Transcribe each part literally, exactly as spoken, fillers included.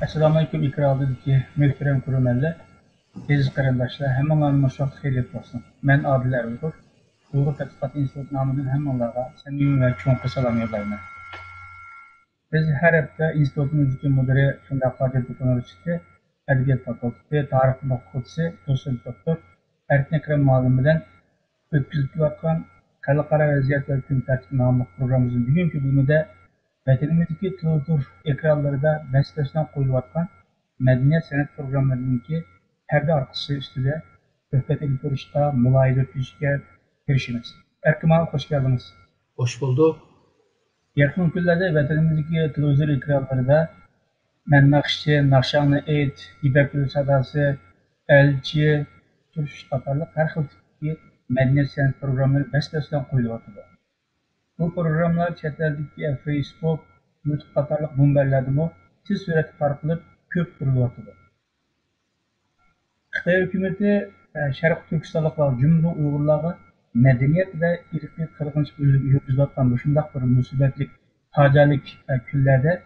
ئەسسالامۇئەلەيكۇم، ئېكران ئالدىدىكى مۆھتەرەم كۆرۈرمەنلەر، ئەزىز قېرىنداشلار، ھەممىڭلارنى مۇشۇ ۋاقىت خەيرلىك بولسۇن. مەن ئادىل ئەرئۇيغۇر، ئۇيغۇر تەتقىقات ئىنستىتۇتى نامىدىن ھەممىڭلارغا سەمىمىي ۋە چوڭقۇر سالام يوللايمەن. بىز ھەر ھەپتە ئىنستىتۇتىمىزدىكى مۇدىرى، شۇنداقلا دۆلەت ئۇنىۋېرسىتېتى ئەدەبىيات فاكۇلتېتى تارىخ فاكۇلتېتى دوتسېنت دوكتور ئەركىن ئەكرەم مۇئەللىم بىلەن ئۆتكۈزۈلۈۋاتقان خەلقئارا ۋەزىيەت ۋە كۈن تەرتىپى ناملىق پروگراممىمىزنىڭ بۈگۈنكى بۆلۈمىدە ۋەتىنىمىزدىكى تېلېۋىزور ئېكرانلىرىدا بەس-بەستىن قويۇلۇۋاتقان مەدەنىيەت سەنئەت پروگراممىلىرىنىڭكى پەردە ئارقىسى ئۈستىدە سۆھبەت ئېلىپ بېرىشقا، مۇلاھىزە ئۆتكۈزۈشكە تىرىشىمىز. ئەركىن مۇئەللىم، خوش كەلدىڭىز. خوش بولدۇق. يېقىنقى كۈنلەردە ۋەتىنىمىزدىكى تېلېۋىزور ئېكرانلىرىدا مەن ناخشىچى، ناخشاڭنى ئېيت، يىپەك گۈلى ساداسى، ئەلچى، تۇرۇش قاتارلىق ھەر خىل تىپتىكى مەدەنىيەت سەنئەت پروگراممىلىرى بەس-بەستىن قويۇلۇۋاتىدۇ. بۇ پروگراممىلار چەت ئەلدىكى فېيسبۇك، يۇتۇب قاتارلىق مۇنبەرلەردىمۇ تېز سۈرئەتتە تارقىلىپ، كۆپ كۆرۈلۈۋاتىدۇ. خىتاي ھۆكۈمىتى، ئە، شەرقىي تۈركىستانلىقلار، جۈملىدىن ئۇيغۇرلارغا مەدەنىيەت ۋە ئىرقىي قىرغىنچىلىق يۈرگۈزۈۋاتقان مۇشۇنداق بىر مۇسىبەتلىك، پاجىئەلىك، ئە، كۈنلەردە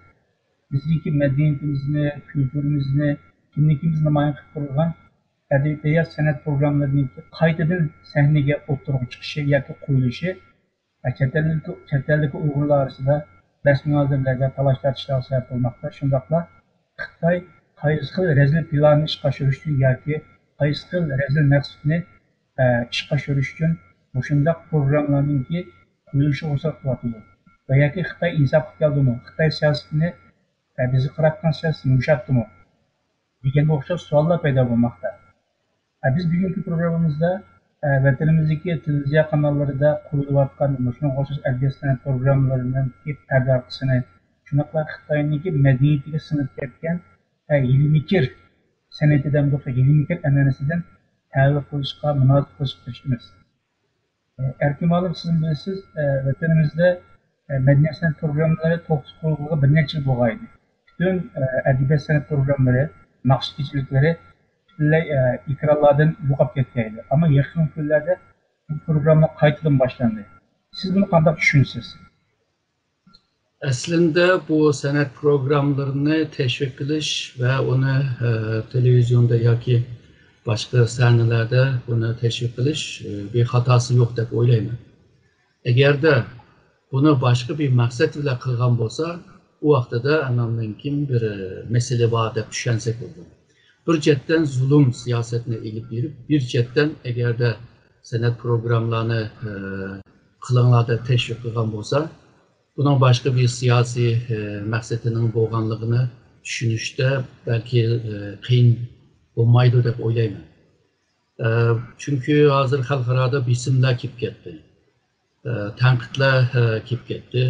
بىزنىڭكى مەدەنىيىتىمىزنى، كۈلتۈرىمىزنى، كىملىكىمىزنى نامايان قىلىپ تۇرىدىغان ئەدەبىيات، سەنئەت پروگراممىلىرىنىڭكى قايتىدىن سەھنىگە، ئوتتۇرىغا چىقىشى ياكى قويۇلۇشى چەت ئەلدىكى، چەت ئەلدىكى ئۇيغۇرلار ئارىسىدا بەس-مۇنازىرىلەرگە، تالاش-تارتىشلارغا سەۋەب بولماقتا. شۇنداقلا خىتاي قايسى خىل رەزىل پىلاننى ئىشقا ئاشۇرۇش ئۈچۈن ياكى قايسى خىل رەزىل مەقسىتىنى، ئە، ئىشقا ئاشۇرۇش ئۈچۈن مۇشۇنداق پروگراممىلارنىڭكى قويۇلۇشىغا رۇخسەت قىلىۋاتىدۇ؟ ۋە ياكى خىتاي ئىنساپقا كەلدىمۇ؟ خىتاي سىياسىتىنى، ئە، بىزگە قاراپ تۇرغان سىياسىتىنى يۇمشاتتىمۇ؟ دېگەنگە ئوخشاش سوئاللار پەيدا بولماقتا. ئە، بىز بۈگۈنكى پروگراممىمىزدا، ئە، ۋەتىنىمىزدىكى تېلېۋىزىيە قاناللىرىدا قويۇلۇۋاتقان مۇشۇنىڭغا ئوخشاش ئەدەبىيات سەنئەت پروگراممىلىرىنىڭكى پەردە ئارقىسىنى، شۇنداقلا خىتاينىڭكى مەدەنىيىتىگە سىڭىپ كەتكەن، ئە، ھىيلە-مىكىر سەنئىتى دەمدۇق، ھىيلە-مىكىر ئەنئەنىسىدىن تەۋە قىلىشقا، مۇنازىرە قىلىشقا تىرىشىمىز. ئەركىن مۇئەللىم، سىزمۇ بىلىسىز، ئە، ۋەتىنىمىزدە، ئە، مەدەنىيەت سەنئەت پروگراممىلىرى توختىتىپ قويۇلغىلى بىر نەچچە يىل بولغانىدى. پۈتۈن، ئە، ئەدەبىيات سەنئەت پروگراممىلىرى، ناخشا كېچىلىكلىرى پۈتۈنلەي، ئە، ئېكرانلاردىن يوقاپ كەتكەنىدى. ئەمما يېقىنقى كۈنلەردە بۇ پروگرامما قايتىدىن باشلاندى. سىز بۇنى قانداق چۈشىنىسىز؟ ئەسلىندە بۇ سەنئەت پروگراممىلىرىنى تەشۋىق قىلىش ۋە ئۇنى، ئە، تېلېۋىزىيوندا ياكى باشقا سەھنىلەردە بۇنى تەشۋىق قىلىش، ئە، بىر خاتاسى يوق دەپ ئويلايمەن. ئەگەردە بۇنى باشقا بىر مەقسەت بىلەن قىلغان بولسا، ئۇ ۋاقتىدا ئاندىن كېيىن بىر، ئە، مەسىلە بار دەپ چۈشەنسەك بولىدۇ. بىر جەھەتتىن زۇلۇم سىياسەتنى ئېلىپ بېرىپ، بىر جەھەتتىن ئەگەردە سەنئەت پروگراممىلارنى، ئە، قىلىڭلار دەپ تەشۋىق قىلغان بولسا، بۇنىڭ باشقا بىر سىياسىي، ئە، مەقسىتىنىڭ بولغانلىقىنى چۈشىنىشتە بەلكى، ئە، قىيىن بولمايدۇ دەپ ئويلايمەن. ئە، چۈنكى ھازىر خەلقئارادا بېسىملار كېلىپ كەتتى. ئە، تەنقىدلەر، ئە، كېلىپ كەتتى.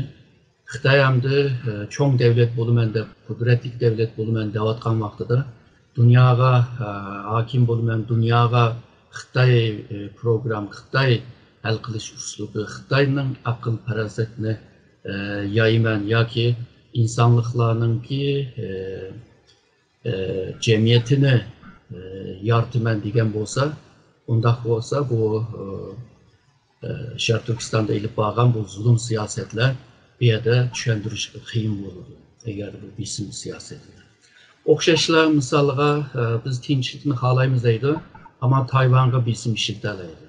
خىتاي ئەمدى، ئە، چوڭ دەۋلەت بولىمەن دەپ، قۇدرەتلىك دەۋلەت بولىمەن دەۋاتقان ۋاقتىدا، دۇنياغا، ئە، ھاكىم بولىمەن، دۇنياغا خىتاي، ئە، پروگرام، خىتاي ھەل قىلىش ئۇسلۇبى، خىتاينىڭ ئەقىل-پاراسەتنى، ئە، يايىمەن ياكى ئىنسانلىقلارنىڭكى، ئە، ئە، جەمئىيىتىنى، ئە، يارىتىمەن دېگەن بولسا، ئۇنداق بولسا بۇ، ئە، ئە، شەرقىي تۈركىستاندا ئېلىپ بارغان بۇ زۇلۇم سىياسەتلەر بۇ يەردە چۈشەندۈرۈشكە قىيىن بولىدۇ، ئەگەردە بۇ بېسىم سىياسىتى. ئوخشاشلا مىسالغا، ئە، بىز تىنچلىقنى خالايمىز دەيدۇ، ئەمما تايۋانغا بېسىم ئىشلىتەلەيدۇ.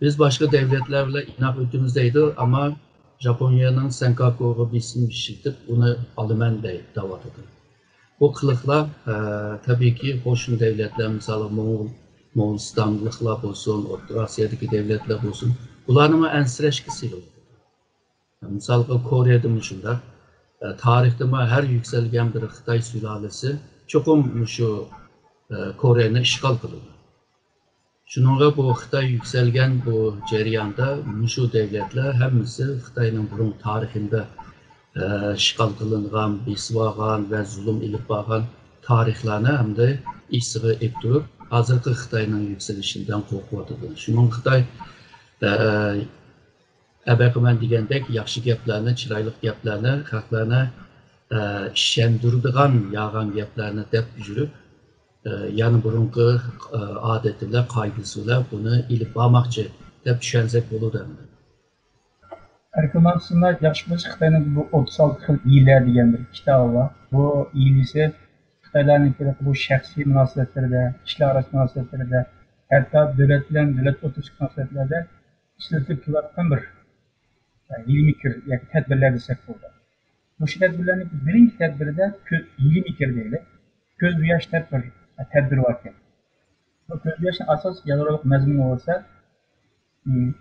بىز باشقا دەۋلەتلەر بىلەن ئىناق ئۆتىمىز دەيدۇ، ئەمما ياپونىيەنىڭ سەنكاكۇغا بېسىم ئىشلىتىپ، ئۇنى ئالىمەن دەي-، دەۋاتىدۇ. بۇ قىلىقلار، ئە، تەبىئىيكى، قوشنا دەۋلەتلەر، مىسالى، موڭغۇل، موڭغۇلىستانلىقلار بولسۇن، ئوتتۇرا ئاسىيادىكى دەۋلەتلەر بولسۇن، بۇلارنىمۇ ئەنسىرەشكە سېلىۋاتىدۇ. مىسالغا، كورېيەدىمۇ شۇنداق. ئە، تارىختىمۇ ھەر يۈكسەلگەن بىر خىتاي سۇلالىسى چوقۇم مۇشۇ، ئە، كورېيەنى ئىشغال قىلىدۇ. شۇنىڭغا بۇ خىتاي يۈكسەلگەن بۇ جەرياندا مۇشۇ دەۋلەتلەر ھەممىسى خىتاينىڭ بۇرۇن تارىخىندا، ئە، ئىشغال قىلىنغان، بېسىۋالغان ۋە زۇلۇم ئېلىپ بارغان تارىخلارنى ئەمدى ئېسىگە ئېلىپ تۇرۇپ، ھازىرقى خىتاينىڭ يۈكسىلىشىدىن قورقۇۋاتىدۇ. شۇنىڭغا خىتاي، ئە، ئەبەقىمەن دېگەندەك ياخشى گەپلەرنى، چىرايلىق گەپلەرنى، خەقلەرنى، ئە، ئىشەندۈرىدىغان يالغان گەپلەرنى دەپ يۈرۈپ، ئە، يەنە بۇرۇنقى، ئە، ئادىتى بىلەن، قائىدىسى بىلەن بۇنى ئېلىپ بارماقچى دەپ چۈشەنسەك بولىدۇ ئەمدى. ئەركىن مۇئەللىم، ياخشى بىلىسىز، خىتاينىڭ بۇ ئوتتۇز ئالتە خىل ھىيلە دېگەن بىر كىتابى بار. بۇ ھىيلىسى خىتايلارنىڭكى بۇ شەخسىي مۇناسىۋەتلىرىدە، كىشىلەر ئاراسى مۇناسىۋەتلىرىدە، ھەتتا دۆلەت بىلەن دۆلەت ئوتتۇرىسىدىكى مۇناسىۋەتلەردە ئىشلىتىپ كېلىۋاتقان بىر، ئە، ھىيلىمىكىر ياكى تەدبىرلەر دېسەك بولىدۇ. مۇشۇ تەدبىرلەرنىڭ بىرىنچى تەدبىرىدە كۆ-، ھىيلىمىكىر دەيلى، كۆز بوياش دەپ بىر، ئە، تەدبىر باركەن. بۇ كۆز بوياشنىڭ ئاساسلىق يادرولۇق مەزمۇنى بولسا،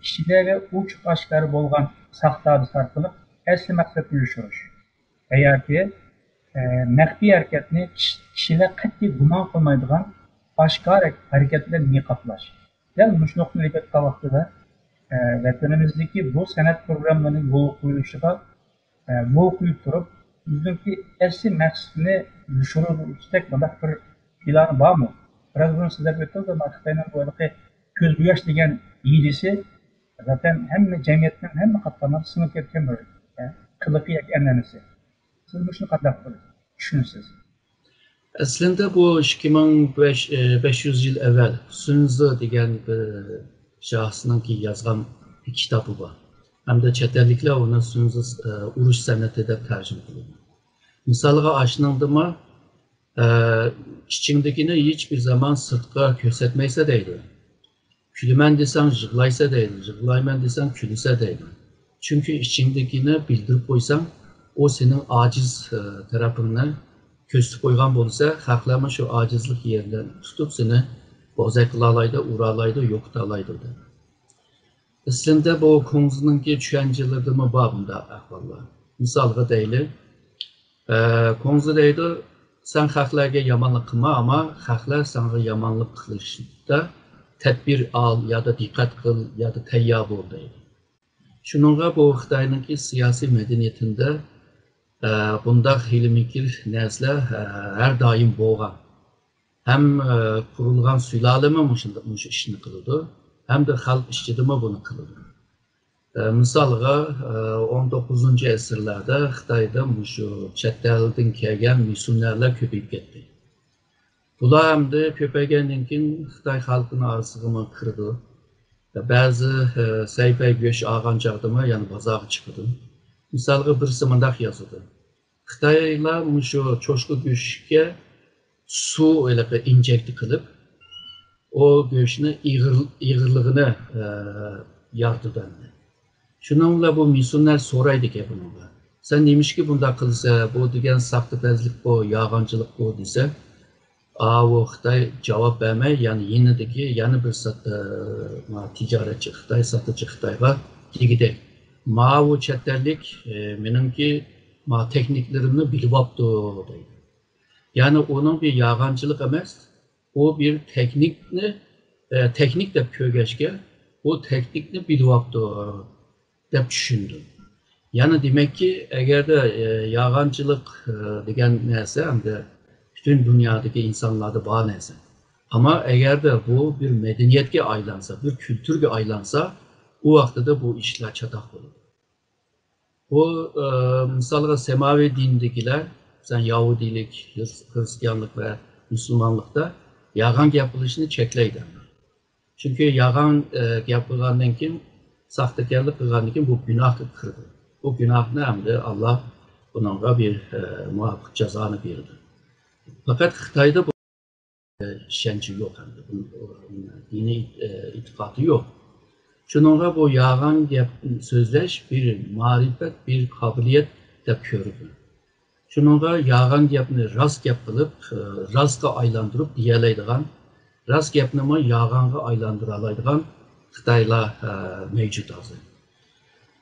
ئىچىدە ۋە ئوچۇق ئاشكارا بولغان ساختا ھادىسە ئارقىلىق ئەسلى مەقسەتنى يوشۇرۇش ۋە ياكى، ئە، مەخپىي ھەرىكەتنى كىش-، كىشىلەر قەتئىي گۇمان قىلمايدىغان ئاشكارا ھەرىكەت بىلەن نىقابلاش. دەل مۇشۇ نۇقتىنى ئېلىپ ئېيتقان ۋاقتىدا، ئە، ۋەتىنىمىزدىكى بۇ سەنئەت پروگراممىلىرىنىڭ يولغا قويۇلۇشىغا، ئە، يول قويۇپ تۇرۇپ، ئۆزىنىڭكى ئەسلى مەقسىتىنى يوشۇرۇۋېتىشتەك بۇنداق بىر پىلانى بارمۇ؟ بىراز بۇرۇن سىز دەپ ئۆتتىڭىز، مانا خىتاينىڭ بۇ ھېلىقى كۆز بوياش دېگەن ھىيلىسى زاتەن ھەممە جەمئىيەتنىڭ ھەممە قاتلاملىرىدا سىڭىپ كەتكەن بىر، ئە، قىلىقى ياكى ئەنئەنىسى. سىز مۇشۇنى قانداق بىر چۈشىنىسىز؟ ئەسلىندە بۇ ئىككى مىڭ بەش، ئە، بەش يۈز يىل ئەۋۋەل سۇنزى دېگەن بىر شاھسىنىڭكى يازغان بىر كىتابى بار. ھەمدە چەت ئەللىكلەر ئۇنى سۇنزى، ئە، ئۇرۇش سەنئىتى دەپ تەرجىمە قىلىدۇ. مىسالغا، ئاشۇنىڭدىمۇ، ئە، ئىچىڭدىكىنى ھېچبىر زامان سىرتقا كۆرسەتمەيسەن دەيدۇ. كۈلىمەن دېسەڭ يىغلايسەن دەيدۇ، يىغلايمەن دېسەڭ كۈلىسەن دەيدۇ. چۈنكى ئىچىڭدىكىنى بىلدۈرۈپ قويساڭ، ئۇ سېنىڭ ئاجىز، ئە، تەرىپىڭنى كۆرسىتىپ قويغان بولسا، خەقلەرمۇ شۇ ئاجىزلىق يېرىدىن تۇتۇپ سېنى بوزەك قىلالايدۇ، ئۇرالايدۇ، يوقىتالايدۇ دەيدۇ. ئەسلىدە بۇ كۇڭزىنىڭكى چۈشەنچىلىرىدىمۇ بار بۇنداق ئەھۋاللار. مىسالغا دەيلى، ئە، كۇڭزى دەيدۇ، سەن خەقلەرگە يامانلىق قىلما، ئەمما خەقلەر ساڭا يامانلىق قىلىشتا تەدبىر ئال يادا دىققەت قىل يادا تەييار بول دەيدۇ. شۇنىڭغا بۇ خىتاينىڭكى سىياسىي مەدەنىيىتىدە، ئە، بۇنداق ھىيلە-مىكىر نەرسىلەر، ئە، ھەر دائىم بولغان. ھەم، ئە، قۇرۇلغان سۇلالىمۇ مۇشۇنداق، مۇشۇ ئىشنى قىلىدۇ، ھەمدە خەلق ئىچىدىمۇ بۇنى قىلىدۇ. ئە، مىسالغا، ئە، ئون توققۇزىنچى ئەسىرلەردە خىتايدا مۇشۇ چەت ئەلدىن كەلگەن مىسسىيونېرلار كۆپىيىپ كەتتى. بۇلار ئەمدى كۆپەيگەندىن كېيىن خىتاي خەلقىنىڭ ئارىسىغىمۇ كىرىدۇ. بەزى، ئە، سەي-پەي گۆش ئالغان چاغدىمۇ يەنە بازارغا چىقىدۇ. مىسالغا بىرسى مۇنداق يازىدۇ. خىتايلار مۇشۇ چوشقا گۆشىگە سۇ ھېلىقى ئىنجەكتە قىلىپ، ئۇ گۆشنى ئېغىر-، ئېغىرلىقىنى، ئە، يارىتىدۇ ئەمدى. شۇنىڭ بىلەن بۇ مىسسىيونېر سورايدىكەن بۇنىڭغا، سەن نېمىشقا بۇنداق قىلىسەن؟ بۇ دېگەن ساختىپەزلىك بۇ، يالغانچىلىق بۇ دېسە، ئاۋۇ خىتاي جاۋاب بەرمەي، يەنە يېنىدىكى يەنە بىر سات-، ئە، ما تىجارەتچى خىتاي، ساتقۇچى خىتايغا دېگۈدەك، ماۋۇ چەت ئەللىك، ئە، مېنىڭكى ما تېخنىكلىرىمنى بىلىۋاپتۇ دەيدۇ. يەنى ئۇنىڭ بىر يالغانچىلىق ئەمەس، ئۇ بىر تېخنىكنى، ئە، تېخنىك دەپ كۆرگەچكە، ئۇ تېخنىكنى بىلىۋاپتۇ دەپ چۈشىنىدۇ. يەنى دېمەككى، ئەگەردە، ئە، يالغانچىلىق، ئە، دېگەن نەرسە ئەمدى پۈتۈن دۇنيادىكى ئىنسانلاردا بار نەرسە. ئەمما ئەگەردە بۇ بىر مەدەنىيەتكە ئايلانسا، بىر كۈلتۈرگە ئايلانسا، ئۇ ۋاقتىدا بۇ ئىشلار چاتاق بولىدۇ. بۇ، ئە، مىسالغا، سەماۋى دىندىكىلەر، مىسالەن، ياھۇدىيلىك، ھرىس-، خرىستىيانلىق ۋە مۇسۇلمانلىقتا يالغان گەپ قىلىشنى چەكلەيدۇ. چۈنكى يالغان، ئە، گەپ قىلغاندىن كېيىن، ساختىكارلىق قىلغاندىن كېيىن بۇ گۇناھقا كىرىدۇ. بۇ گۇناھنى ئەمدى ئاللا بۇنىڭغا بىر، ئە، مۇۋاپىق جازانى بېرىدۇ. پەقەت خىتايدا بۇ ئىشەنچى يوق ئەمدى. بۇ دىنىي ئېتىقادى يوق. شۇنىڭغا بۇ يالغان گەپ سۆزلەش بىر مەرىپەت، بىر قابىلىيەت دەپ كۆرىدۇ. شۇنىڭغا يالغان گەپنى راست گەپ قىلىپ، راستقا ئايلاندۇرۇپ دېيەلەيدىغان، راست گەپنىمۇ يالغانغا ئايلاندۇرالايدىغان خىتايلار مەۋجۇت ھازىر.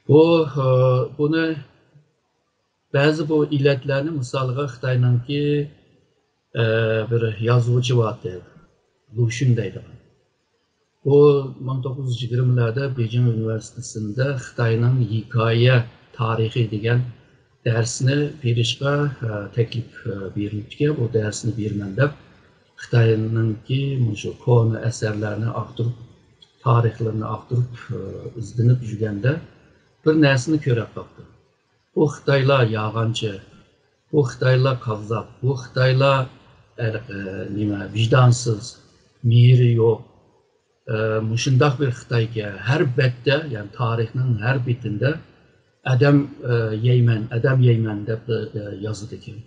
بۇ، بۇنى بەزى بۇ ئىللەتلەرنى، مىسالغا، خىتاينىڭكى، ئە، بىر يازغۇچى بارتى، لۇشۈن دەيدىغان. بۇ مىڭ توققۇز يۈز يىگىرمىلەردە بېيجىڭ ئۇنىۋېرسىتېتىدا خىتاينىڭ ھېكايە تارىخى دېگەن دەرسنى بېرىشقا، ئە، تەكلىپ، ئە، بېرىلىپتىكەن. بۇ دەرسنى بېرىمەن دەپ، خىتاينىڭكى مۇشۇ كونا ئەسەرلەرنى ئاختۇرۇپ، تارىخلىرىنى ئاختۇرۇپ، ئە، ئىزدىنىپ يۈرگەندە، بىر نەرسىنى كۆرۈپ قاپتۇ. بۇ خىتايلار يالغانچى، بۇ خىتايلار كاززاپ، بۇ خىتايلار، ئە، نېمە، ۋىجدانسىز، مېھرى يوق. ئە، مۇشۇنداق بىر خىتايكەن، ھەر بەتتە، يەنى تارىخنىڭ ھەر بېتىندە ئادەم، ئە، يەيمەن، ئادەم يەيمەن دەپ، ئە، يازىدىكەن.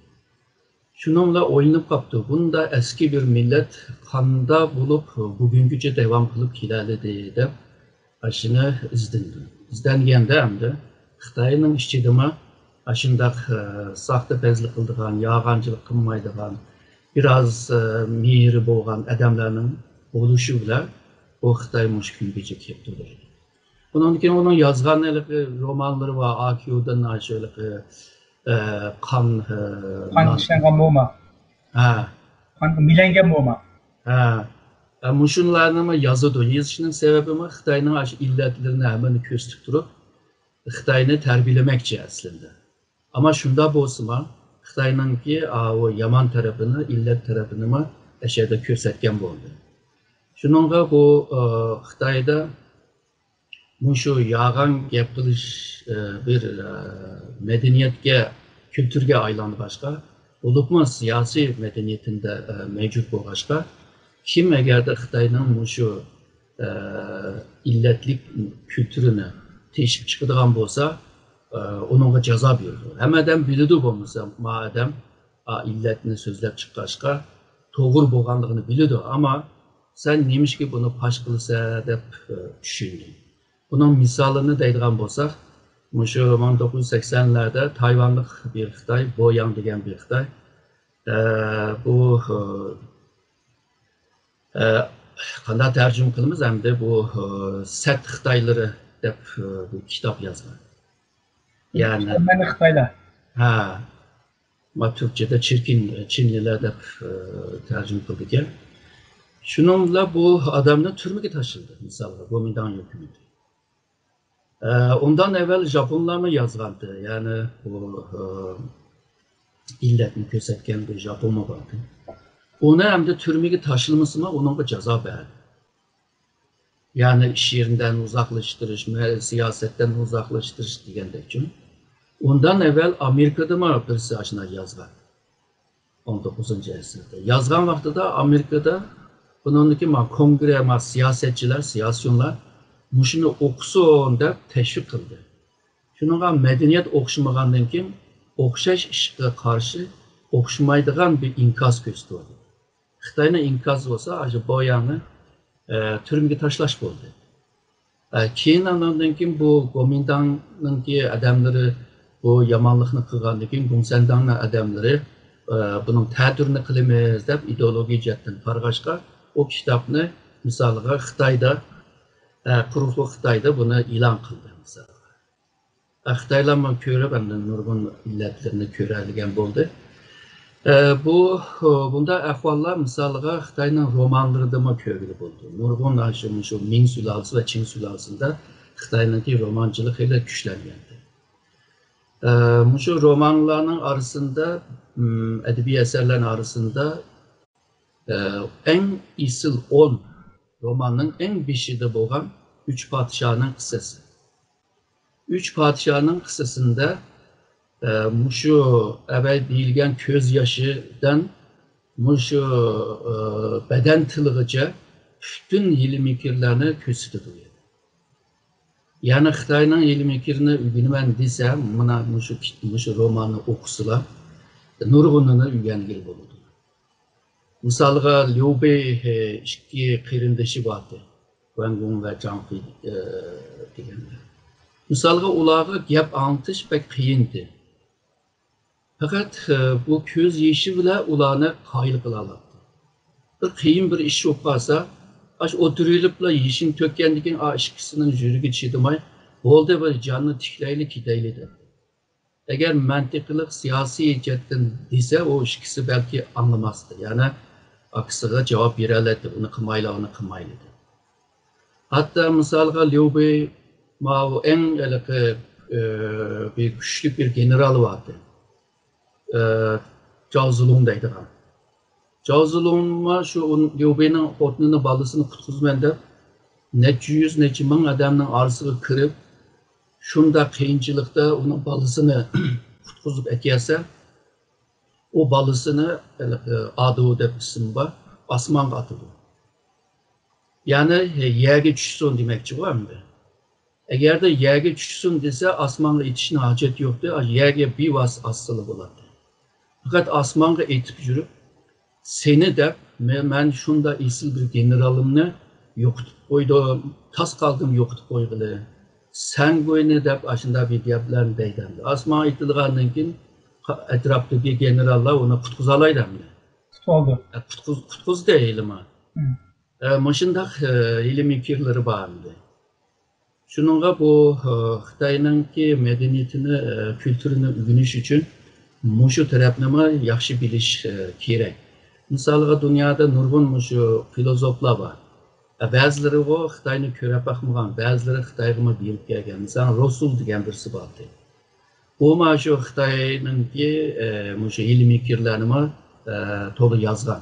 شۇنىڭ بىلەن ئويلىنىپ قاپتۇ، بۇنداق ئەسكى بىر مىللەت قاندا بولۇپ بۈگۈنگىچە داۋام قىلىپ كېلەلىدى دەپ، ئاشۇنى ئىزدىنىدۇ. ئىزدەنگەندە ئەمدى خىتاينىڭ ئىچىدىمۇ ئاشۇنداق، ئە، ساختىپەزلىك قىلىدىغان، يالغانچىلىق قىلمايدىغان، بىراز، ئە، مېھرى بولغان ئادەملەرنىڭ بولۇشى بىلەن بۇ خىتاي مۇشۇ كۈنگىچە كېلىپ تۇرۇۋاتىدۇ. ئۇنىڭدىن كېيىن ئۇنىڭ يازغان ھېلىقى رومانلىرى بار، ئاكيۇدىن ئاشۇ ھېلىقى، ئە، قان، ئە، قان نان- ئىشلەنگەن موما. ھە. قانغا مىلەنگەن موما. ھە. ئە، مۇشۇلارنىمۇ يازىدۇ. يېزىشنىڭ سەۋەبىمۇ خىتاينىڭ ئاشۇ ئىللەتلىرىنى ھەممىنى كۆرسىتىپ تۇرۇپ، خىتاينى تەربىيەلىمەكچى ئەسلىدە. ئەمما شۇنداق بولسىمۇ، خىتاينىڭكى ئاۋۇ يامان تەرىپىنى، ئىللەت تەرىپىنىمۇ ئەشەدە كۆرسەتكەن بولدى. شۇنىڭغا بۇ، ئە، خىتايدا مۇشۇ يالغان گەپ قىلىش، ئە، بىر، ئە، مەدەنىيەتكە، كۈلتۈرگە ئايلانغاچقا، بولۇپمۇ سىياسىي مەدەنىيىتىدە، ئە، مەۋجۇت بولغاچقا، كىم ئەگەردە خىتاينىڭ مۇشۇ، ئە، ئىللەتلىك كۈلتۈرىنى تېشىپ چىقىدىغان بولسا، ئە، ئۇنىڭغا جازا بېرىدۇ. ھەممە ئادەم بىلىدۇ بولمىسا، ما ئادەم ئا ئىللەتنى سۆزلەپ چىققاچقا، توغرا بولغانلىقىنى بىلىدۇ، ئەمما سەن نېمىشقا بۇنى پاش قىلىسەن دەپ، ئە، چۈشىنىدۇ. بۇنىڭ مىسالىنى دەيدىغان بولساق، مۇشۇ مىڭ توققۇز يۈز سەكسەنلەردە تايۋانلىق بىر خىتاي، بو ياڭ دېگەن بىر خىتاي، ئە، بۇ، ئە، ئە، قانداق تەرجىمە قىلىمىز ئەمدى؟ بۇ، ئە، سەت خىتايلىرى دەپ، ئە، بىر كىتاب يازغان. يەنى مەنە خىتايلار. ھە. ما تۈركچىدە چىركىن چىنلىلەر دەپ، ئە، تەرجىمە قىلىدىكەن. شۇنىڭ بىلەن بۇ ئادەمنى تۈرمىگە تاشلىدى، مىسالغا، گومىنداڭ ھۆكۈمىتى. ئە، ئۇندان ئەۋۋەل ژاپونلارمۇ يازغانتى، يەنى بۇ، ئە، ئىللەتنى كۆرسەتكەن بىر ژاپونمۇ باردى. ئۇنى ئەمدى تۈرمىگە تاشلىمىسىمۇ، ئۇنىڭغا جازا بەردى. يەنى ئىش يېرىدىن ئۇزاقلاشتۇرۇش، مە-، سىياسەتتىن ئۇزاقلاشتۇرۇش دېگەندەكچۇ. ئۇندان ئەۋۋەل ئامېرىكىدىمۇ بىرسى ئاشۇنداق يازغان. ئون توققۇزىنچى ئەسىردە. يازغان ۋاقتىدا ئامېرىكىدا بۇنىڭدىكى ما كونگرې، ما سىياسەتچىلەر، سىياسىيونلار مۇشۇنى ئوقۇسۇن دەپ تەشۋىق قىلدى. شۇنىڭغا مەدەنىيەت ئوخشىمىغاندىن كېيىن ئوخشاش ئىشقا قارشى ئوخشىمايدىغان بىر ئىنكاس كۆرسىتىۋاتىدۇ. خىتاينىڭ ئىنكاسى بولسا، ئاشۇ بو ياڭنى، ئە، تۈرمىگە تاشلاش بولدى. ئە، كېيىن ئاندىن كېيىن بۇ گومىنداڭنىڭكى ئادەملىرى بۇ يامانلىقنى قىلغاندىن كېيىن، گۇڭسەنداڭنىڭ ئادەملىرى، ئە، بۇنىڭ تەتۈرىنى قىلىمىز دەپ ئىدېئولوگىيە جەھەتتىن قارىغاچقا، ئۇ كىتابنى، مىسالغا، خىتايدا، ئە، قۇرۇقلۇق خىتايدا بۇنى ئېلان قىلدى، مىسالغا. خىتايلارمۇ كۆرۈپ، ئەمدى نۇرغۇن ئىللەتلىرىنى كۆرەلىگەن بولدى. ئە، بۇ، بۇنداق ئەھۋاللار، مىسالغا، خىتاينىڭ رومانلىرىدىمۇ كۆرگىلى بولىدۇ. نۇرغۇن، شۇ، شۇ مىڭ سۇلالىسى ۋە چىڭ سۇلالىسىدا خىتاينىڭكى رومانچىلىق خېلى كۈچلەنگەنىدى. ئە، مۇشۇ رومانلارنىڭ ئارىسىدا، ئەدەبىي ئەسەرلەرنىڭ ئارىسىدا، ئە، ئەڭ ئېسىل ئون روماننىڭ ئەڭ بېشىدا بولغان ئۈچ پادىشاھنىڭ قىسسىسى. ئۈچ پادىشاھنىڭ قىسسىسىدە، ئە، مۇشۇ ئەۋەي دېيىلگەن كۆز ياشىدىن مۇشۇ، ئە، بەدەن تىلىغىچە پۈتۈن ھىيلە-مىكىرلەرنى كۆرسىتىدۇ. يەنى خىتاينىڭ ھىيلە-مىكرىنى ئۆگىنىمەن دېسە، مانا مۇشۇ كىت-، مۇشۇ روماننى ئوقۇسىلا، نۇرغۇنىنى ئۆگەنگىلى بولىدۇ. مىسالغا، ليۇ بېي، ئىككى قېرىندىشى بارتى. ۋەنگۇڭ ۋە جاڭ پېي، ئە، دېگەنلەر. مىسالغا، ئۇلارغا گەپ ئاڭلىتىش بەك قىيىنتى. پەقەت، ئە، بۇ كۆز يېشى بىلەن ئۇلارنى قايىل قىلالاپتۇ. بىر قىيىن بىر ئىش بولۇپ قالسا، ئاشۇ ئولتۇرۇۋېلىپلا يېشىنى تۆككەندىن كېيىن، ئا، ئىككىسىنىڭ يۈرىكى چىدىماي، بولدى، بىر جاننى تىكلەيلى، كېتەيلى دەپ. ئەگەر مەنتىقىلىق سىياسىي جەھەتتىن دېسە، ئۇ ئىككىسى بەلكى ئاڭلىماستى. يەنى ئاكىسىغا جاۋاب بېرەلەيتتى، ئۇنى قىلمايلا، ئۇنى قىلمايلا دەپ. ھەتتا مىسالغا ليۇ بېي ماۋۇ ئەڭ ھېلىقى، ئى، بىر كۈچلۈك بىر گېنېرال بارتى. ئى، جاۋ زىلۇڭ دەيدىغان. جاۋ زىلۇڭمۇ شۇ ئۇن-، ليۇ بېينىڭ خوتۇنىنى، بالىسىنى قۇتقۇزىمەن دەپ، نەچچە يۈز، نەچچە مىڭ ئادەمنىڭ ئارىسىغا كىرىپ، شۇنداق قىيىنچىلىقتا ئۇنىڭ بالىسىنى قۇتقۇزۇپ ئەكەلسە، ئۇ بالىسىنى، ھېلىقى ئادۇ دەپ ئىسمى بار، ئاسمانغا ئاتىدۇ. يەنى يەرگە چۈشسۇن دېمەكچىغۇ ئەمدى. ئەگەردە يەرگە چۈشسۇن دېسە، ئاسمانغا ئېتىشنىڭ ھاجىتى يوقتى، يەرگە بىۋاسىتە ئاتسىلا بولاتتى. پەقەت ئاسمانغا ئېتىپ يۈرۈپ، سېنى دەپ، مەن، مەن شۇنداق ئېسىل بىر گېنېرالىمنى يوقىتىپ قويدۇم، تاس قالدىم يوقىتىپ قويغىلى. سەن گوينى دەپ ئاشۇنداق بىر گەپلەرنى دەيدۇ ئەمدى. ئاسمانغا ئېتىلغاندىن كېيىن، ئەتراپتىكى گېنېراللار ئۇنى قۇتقۇزالايدۇ ئەمدى. قۇتقۇزدى. قۇتقۇز-، قۇتقۇزدى ھېلىمۇ. مۇشۇنداق ھىيلە-مىكىرلىرى بار ئەمدى. شۇنىڭغا بۇ، ئە، خىتاينىڭكى مەدەنىيىتىنى، ئە، كۈلتۈرىنى ئۆگىنىش ئۈچۈن مۇشۇ تەرەپنىمۇ ياخشى بىلىش، ئە، كېرەك. مىسالغا، دۇنيادا نۇرغۇن مۇشۇ فىلوزوفلار بار. ئە، بەزىلىرىغۇ خىتاينى كۆرۈپ باقمىغان، بەزىلىرى خىتايغىمۇ بېرىپ كەلگەن. مىسالغا، روسسول دېگەن بىرسى بار ئىدى. ئۇمۇ شۇ خىتاينىڭكى، ئە، مۇشۇ ھىيلە-مىكىرلەرنىمۇ، ئە، تولا يازغان.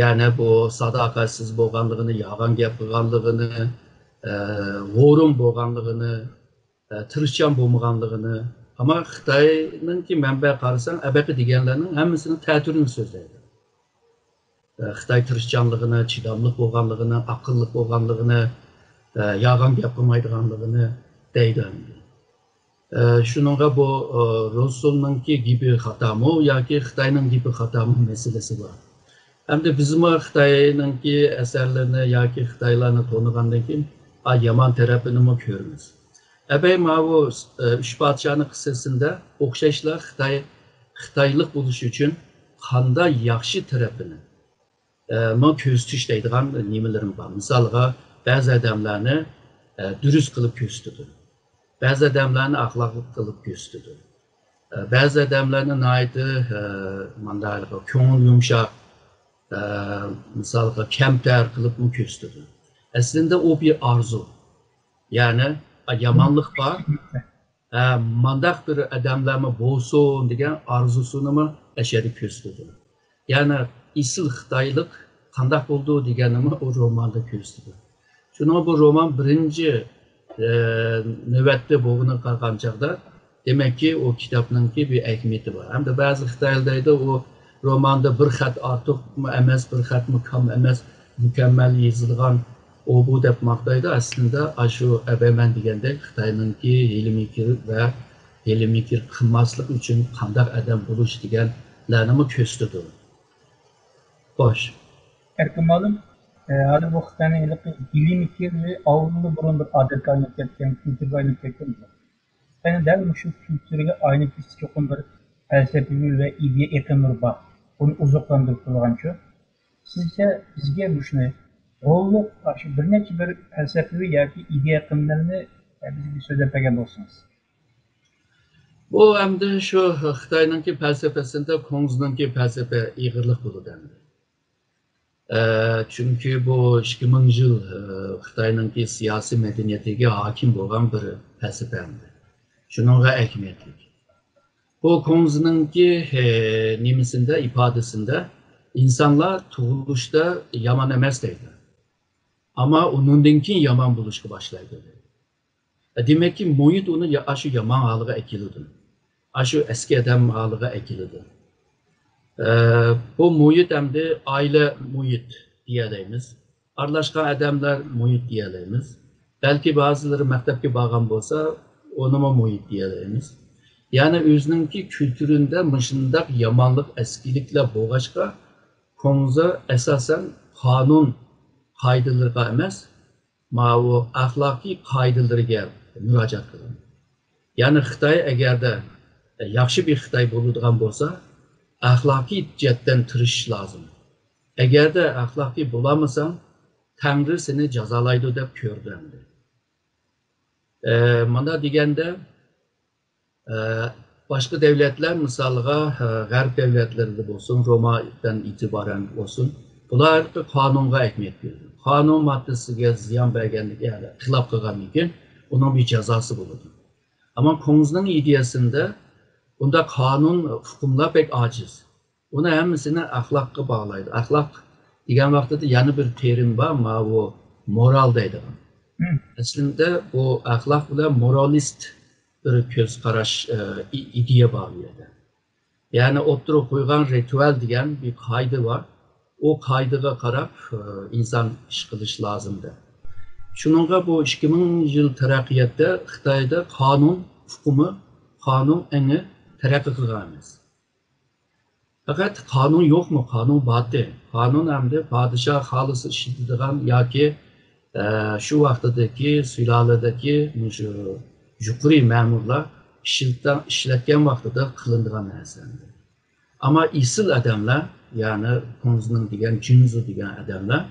يەنى بۇ ساداقەتسىز بولغانلىقىنى، يالغان گەپ قىلغانلىقىنى، ئە، غورۇم بولغانلىقىنى، ئە، تىرىشچان بولمىغانلىقىنى. ئەمما خىتاينىڭكى مەنبە قارىساڭ، ئەبەقە دېگەنلەرنىڭ ھەممىسىنىڭ تەتۈرىنى سۆزلەيدۇ. ئە، خىتاي تىرىشچانلىقىنى، چىداملىق بولغانلىقىنى، ئەقىللىق بولغانلىقىنى، ئە، يالغان گەپ قىلمايدىغانلىقىنى دەيدۇ ئەمدى. ئە، شۇنىڭغا بۇ، ئە، روسسولنىڭكى گېپى خاتامۇ ياكى خىتاينىڭ گېپى خاتامۇ مەسىلىسى بار. ئەمدى بىزمۇ خىتاينىڭكى ئەسەرلىرىنى ياكى خىتايلارنى تونۇغاندىن كېيىن، ئا، يامان تەرەپىنىمۇ كۆرىمىز. ئەبەي ماۋۇ، ئە، ئۈچ پادىشاھنىڭ قىسسىسىدە ئوخشاشلا خىتاي، خىتايلىق بولۇش ئۈچۈن قانداق ياخشى تەرىپىنى، ئە، ماڭا كۆرسىتىش دەيدىغان نېمىلىرىم بار. مىسالغا، بەزى ئادەملەرنى، ئە، دۇرۇس قىلىپ كۆرسىتىدۇ. بەزى ئادەملەرنى ئەخلاقلىق قىلىپ كۆرسىتىدۇ. ئە، بەزى ئادەملەرنى ناھايىتى، ئە، مانداق كۆڭۈل يۇمشاق، ئە، مىسالغا، كەمتەر قىلىپمۇ كۆرسىتىدۇ. ئەسلىندە ئۇ بىر ئارزۇ. يەنى، ئە، يامانلىق بار. ھە، مانداق بىر ئادەملەرمۇ بولسۇن دېگەن ئارزۇسىنىمۇ ئەشەدە كۆرسىتىدۇ. يەنى ئېسىل خىتايلىق قانداق بولىدۇ دېگەننىمۇ ئۇ روماندا كۆرسىتىدۇ. شۇنىڭغا بۇ رومان بىرىنچى، ئە، نۆۋەتتە بولغىنىغا قارىغان چاغدا، دېمەككى، ئۇ كىتابنىڭكى بىر ئەھمىيىتى بار. ھەمدە بەزى خىتايلار دەيدۇ، ئۇ روماندا بىر خەت ئارتۇقمۇ ئەمەس، بىر خەتمۇ كام ئەمەس، مۇكەممەل يېزىلغان ئۇ بۇ دەپ ماختايدۇ. ئەسلىدە ئاشۇ ئەبەمەن دېگەندەك خىتاينىڭكى ھىيلە-مىكىر ۋە ھىيلە-مىكىر قىلماسلىق ئۈچۈن قانداق ئادەم بولۇش دېگەنلەرنىمۇ كۆرسىتىدۇ. خوش. ئەركىن مۇئەللىم، ئە، ھازىر بۇ خىتاينىڭ ھېلىقى ھىيلە-مىكىرى ئالدىنلا بۇرۇن بىر ئادەتكە ئايلىنىپ كەتكەن، كۈلتۈرگە ئايلىنىپ كەتكەن. خىتاينىڭ دەل مۇشۇ كۈلتۈرىگە ئايلىنىپ كېتىشتە چوقۇم بىر پەلسەپىۋى ۋە ئىدىيە ئېقىملىرى بار. ئۇنى ئوزۇقلاندۇرۇپ تۇرغانچۇ؟ سىزچە بىزگە مۇشۇنى روللۇق، شۇ بىر نەچچە بىر پەلسەپىۋى ياكى ئىدىيە ئېقىملىرىنى بىزگە سۆزلەپ بەرگەن بولسىڭىز. بۇ ئەمدى شۇ خىتاينىڭكى پەلسەپىسىدە كۇڭزىنىڭكى پەلسەپە ئېغىرلىق بولىدۇ ئەمدى. ئە، چۈنكى بۇ ئىككى مىڭ يىل، ئە، خىتاينىڭكى سىياسىي مەدەنىيىتىگە ھاكىم بولغان بىر پەلسەپە ئەمدى. شۇنىڭغا ئەھمىيەتلىك. بۇ كۇڭزىنىڭكى، ئە، نېمىسىندە، ئىپادىسىندە ئىنسانلار تۇغۇلۇشتا يامان ئەمەس دەيدۇ. ئەمما ئۇنىڭدىن كېيىن يامان بولۇشقا باشلايدۇ دەيدۇ. دېمەككى، مۇھىت ئۇنى يا-، ئاشۇ يامان ھالىغا ئەكېلىدۇ. ئاشۇ ئەسكى ئادەم ھالىغا ئەكېلىدۇ. ئە، بۇ مۇھىت ئەمدى ئائىلە مۇھىت دېيەلەيمىز. ئارىلاشقان ئادەملەر مۇھىت دېيەلەيمىز. بەلكى بەزىلىرى مەكتەپكە بارغان بولسا، ئۇنىمۇ مۇھىت دېيەلەيمىز. يەنى ئۆزىنىڭكى كۈلتۈرىدە مۇشۇنداق يامانلىق، ئەسكىلىكلەر بولغاچقا، كۇڭزى ئاساسەن قانۇن قائىدىلىرىغا ئەمەس، ماۋۇ ئەخلاقىي قائىدىلىرىگە مۇراجىئەت قىلىڭ. يەنى خىتاي ئەگەردە ياخشى بىر خىتاي بولىدىغان بولسا، ئەخلاقىي جەھەتتىن تىرىشىش لازىم. ئەگەردە ئەخلاقىي بولالمىساڭ، تەڭرى سېنى جازالايدۇ دەپ كۆردى ئەمدى. ئە، مانا دېگەندە، ئە، باشقا دۆلەتلەر، مىسالغا، ئە، غەرب دۆلەتلىرىدە بولسۇن، رومادىن ئېتىبارەن بولسۇن، بۇلار قانۇنغا ئەھمىيەت بېرىدۇ. قانۇن ماددىسىگە زىيان بەرگەنلىكى، يەنى خىلاپ قىلغاندىن كېيىن ئۇنىڭ بىر جازاسى بولىدۇ. ئەمما كۇڭزىنىڭ ئىدىيەسىندە بۇنداق قانۇن، ھوقۇملار بەك ئاجىز. ئۇنى ھەممىسىنى ئەخلاققا باغلايدۇ. ئەخلاق دېگەن ۋاقتىدا يەنە بىر تېرىم بار، ماۋۇ مورال دەيدىغان. مم. ئەسلىدە بۇ ئەخلاق بىلەن مورالىست بىر كۆز قاراش، ئە، ئى-، ئىدىيە بار بۇ يەردە. يەنى ئوتتۇرىغا قويغان رىتۇئال دېگەن بىر قائىدە بار. ئۇ قائىدىگە قاراپ، ئە، ئىنسان ئىش قىلىش لازىم دەپ. شۇنىڭغا بۇ ئىككى مىڭ يىل تەرەققىياتتا خىتايدا قانۇن ئۇقۇمى، قانۇن ئېڭى تەرەققىي قىلغان ئەمەس. پەقەت قانۇن يوقمۇ؟ قانۇن بارتى. قانۇن ئەمدى پادىشاھ خالىسا ئىشلىتىدىغان ياكى، ئە، شۇ ۋاقتىدىكى سۇلالىدىكى مۇشۇ يۇقىرى مەمۇرلار ئىشلىتە-، ئىشلەتكەن ۋاقتىدا قىلىنىدىغان نەرسە ئەمدى. ئەمما ئېسىل ئادەملەر، يەنى كۇڭزىنىڭ دېگەن، جۇنزۇ دېگەن ئادەملەر،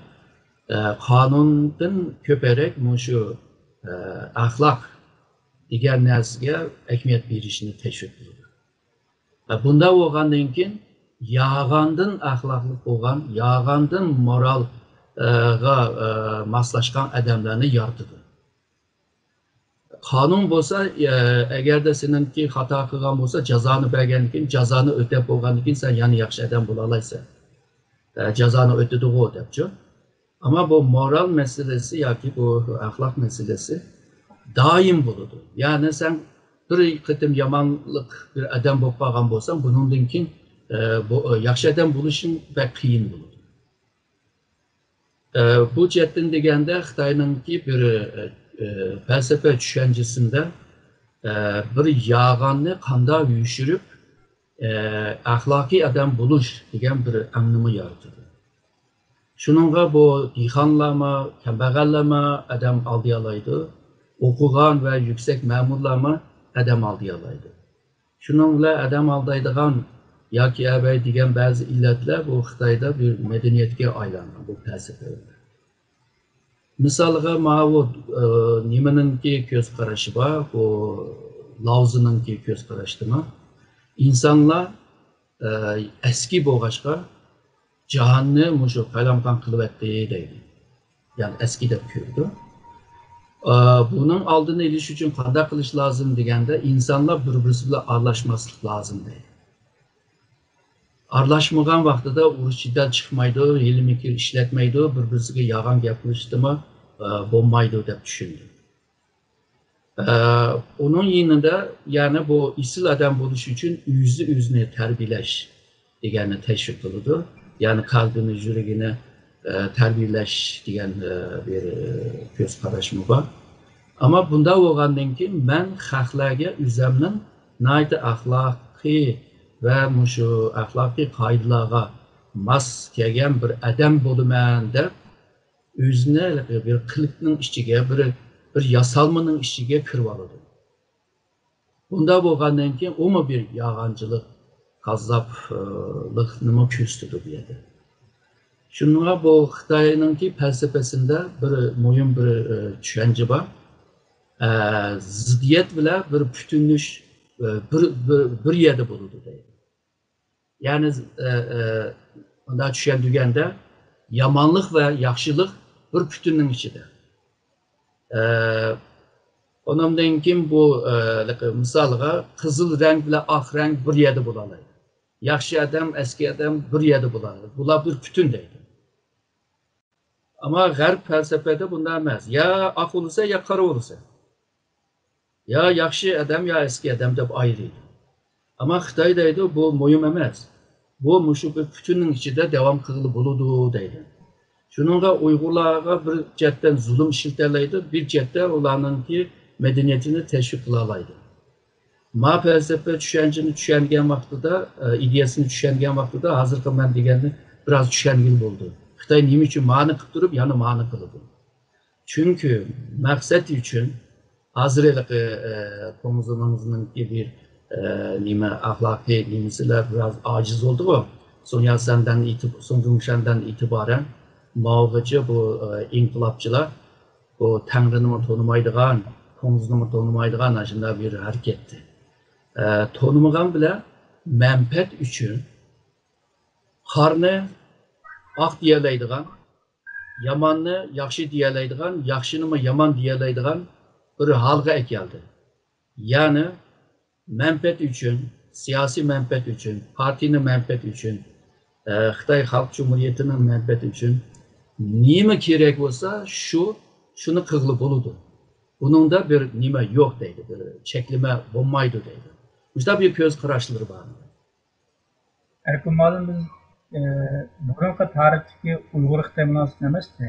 ئە، قانۇندىن كۆپرەك مۇشۇ، ئە، ئەخلاق دېگەن نەرسىگە ئەھمىيەت بېرىشنى تەشۋىق قىلىدۇ. ئە، بۇنداق بولغاندىن كېيىن يالغاندىن ئەخلاقلىق بولغان، يالغاندىن مورال، ئە، غا، ئە، ماسلاشقان ئادەملەرنى يارىتىدۇ. قانۇن بولسا، ئە، ئەگەردە سېنىڭكى خاتا قىلغان بولسا، جازانى بەرگەندىن كېيىن، جازانى ئۆتەپ بولغاندىن كېيىن سەن يەنە ياخشى ئادەم بولالايسەن. ئە، جازانى ئۆتىدىغۇ دەپچۇ. ئەمما بۇ مورال مەسىلىسى ياكى بۇ ئەخلاق مەسىلىسى دائىم بولىدۇ. يەنى سەن بىر قېتىم يامانلىق بىر ئادەم بولۇپ قالغان بولساڭ، بۇنىڭدىن كېيىن، ئە، بۇ، ئە، ياخشى ئادەم بولۇشۇڭ بەك قىيىن بولىدۇ. ئە، بۇ جەھەتتىن دېگەندە خىتاينىڭكى بىر، ئە، ئە، پەلسەپە چۈشەنچىسىندە، ئە، بىر يالغاننى قانداق يوشۇرۇپ، ئە، ئەخلاقىي ئادەم بولۇش دېگەن بىر ئاڭنىمۇ يارىتىدۇ. شۇنىڭغا بۇ دېھقانلارمۇ، كەمبەغەللەرمۇ ئادەم ئالدىيالايدۇ، ئوقۇغان ۋە يۈكسەك مەمۇرلارمۇ ئادەم ئالدىيالايدۇ. شۇنىڭ بىلەن ئادەم ئالدايدىغان ياكى ئەۋەي دېگەن بەزى ئىللەتلەر بۇ خىتايدا بىر مەدەنىيەتكە ئايلانغان، بۇ پەلسەپە. مىسالغا، ماۋۇ، ئە، نېمىنىڭكى كۆز قارىشى بار، بۇ لاۋزىنىڭكى كۆز قاراشتىمۇ؟ ئىنسانلار، ئە، ئەسكى بولغاچقا، جاھاننى مۇشۇ قالايمىقان قىلىۋەتتى دەيدۇ. يەنى ئەسكى دەپ كۆرىدۇ. ئە، بۇنىڭ ئالدىنى ئېلىش ئۈچۈن قانداق قىلىش لازىم دېگەندە، ئىنسانلار بىر-بىرسى بىلەن ئارىلاشماسلىق لازىم دەيدۇ. ئارىلاشمىغان ۋاقتىدا ئۇرۇش جېدەل چىقمايدۇ، ھىيلە-مىكىر ئىشلەتمەيدۇ، بىر-بىرسىگە يالغان گەپلىشىشتىمۇ، ئە، بولمايدۇ دەپ چۈشىنىدۇ. ئە، ئۇنىڭ يېنىدا يەنە بۇ ئېسىل ئادەم بولۇش ئۈچۈن ئۆزى ئۆزىنى تەربىيەلەش دېگەننى تەشۋىق قىلىدۇ. يەنى قەلبىنى، يۈرىكىنى، ئە، تەربىيەلەش دېگەن، ئە، بىر، ئە، كۆز قاراشمۇ بار. ئەمما بۇنداق بولغاندىن كېيىن مەن خەقلەرگە ئۆزەمنىڭ ناھايىتى ئەخلاقىي ۋە مۇشۇ ئەخلاقىي قائىدىلەرگە ماس كەلگەن بىر ئادەم بولىمەن دەپ، ئۆزىنى بىر قېلىپنىڭ ئىچىگە، بىر، بىر ياسالمىنىڭ ئىچىگە كىرىۋالىدۇ. بۇنداق بولغاندىن كېيىن ئۇمۇ بىر يالغانچىلىق، كاززاپلىقنىمۇ كۆرسىتىدۇ بۇ يەردە. شۇنىڭغا بۇ خىتاينىڭكى پەلسەپىسىندە بىر مۇھىم بىر، ئە، چۈشەنچە بار. ئە، زىددىيەت بىلەن بىر پۈتۈنلۈش، ئە، بىر، بىر، بىر يەردە بولىدۇ دەيدۇ. يەنى، ئە، ئە، مۇنداق چۈشەندۈرگەندە، يامانلىق ۋە ياخشىلىق بىر پۈتۈننىڭ ئىچىدە. ئە، ئۇنىڭدىن كېيىن بۇ، ئە، مىسالغا، قىزىل رەڭ بىلەن ئاق رەڭ بىر يەردە بولالايدۇ. ياخشى ئادەم، ئەسكى ئادەم بىر يەردە بولالايدۇ. بۇلار بىر پۈتۈن دەيدۇ. ئەمما غەرب پەلسەپىدە بۇنداق ئەمەس. يا ئاق بولىسەن، يا قارا بولىسەن. يا ياخشى ئادەم، يا ئەسكى ئادەم دەپ ئايرىيدۇ. ئەمما خىتاي دەيدۇ، بۇ مۇھىم ئەمەس. بۇ مۇشۇ بىر پۈتۈننىڭ ئىچىدە داۋام قىلغىلى بولىدۇ دەيدۇ. شۇنىڭغا ئۇيغۇرلارغا بىر جەھەتتىن زۇلۇم ئىشلىتەلەيدۇ، بىر جەھەتتە ئۇلارنىڭكى مەدەنىيىتىنى تەشۋىق قىلالايدۇ. ما پەلسەپە چۈشەنچىنى چۈشەنگەن ۋاقتىدا، ئە، ئىدىيەسىنى چۈشەنگەن ۋاقتىدا ھازىرقى مەن دېگەننى بىراز چۈشەنگىلى بولىدۇ. خىتاي نېمە ئۈچۈن مانى قىلىپ تۇرۇپ، يەنە مانى قىلىدۇ؟ چۈنكى مەقسەت ئۈچۈن ھازىر ھېلىقى، ئە، كۇڭزىمىڭزنىڭكى بىر، ئە، نېمە، ئەخلاقىي نېمىسىلەر بىراز ئاجىز بولدىغۇ. سۇڭياسەندىن ئېتىب-، سۇڭجۇڭشەندىن ئېتىبارەن ماۋۇغىچە بۇ، ئە، ئىنقىلابچىلار بۇ تەڭرىنىمۇ تونۇمايدىغان، كۇڭزىنىمۇ تونۇمايدىغان ئاشۇنداق بىر ھەرىكەتتى. ئە، تونۇمىغان بىلەن مەنپەئەت ئۈچۈن قارنى ئاق دېيەلەيدىغان، ياماننى ياخشى دېيەلەيدىغان، ياخشىنىمۇ يامان دېيەلەيدىغان بىر ھالغا ئەكەلدى. يەنى مەنپەئەت ئۈچۈن، سىياسىي مەنپەئەت ئۈچۈن، پارتىيىنىڭ مەنپەئەتى ئۈچۈن، ئە، خىتاي خەلق جۇمھۇرىيىتىنىڭ مەنپەئەتى ئۈچۈن نېمە كېرەك بولسا، شۇ، شۇنى قىلغىلى بولىدۇ. بۇنىڭدا بىر نېمە يوق دەيدۇ، بىر چەكلىمە بولمايدۇ دەيدۇ. مۇشۇنداق بىر كۆز قاراشلىرى بار. ئەركىن مۇئەللىم، بىز، ئە، بۇرۇنقى تارىختىكى ئۇيغۇر-خىتاي مۇناسىۋىتى ئەمەستە،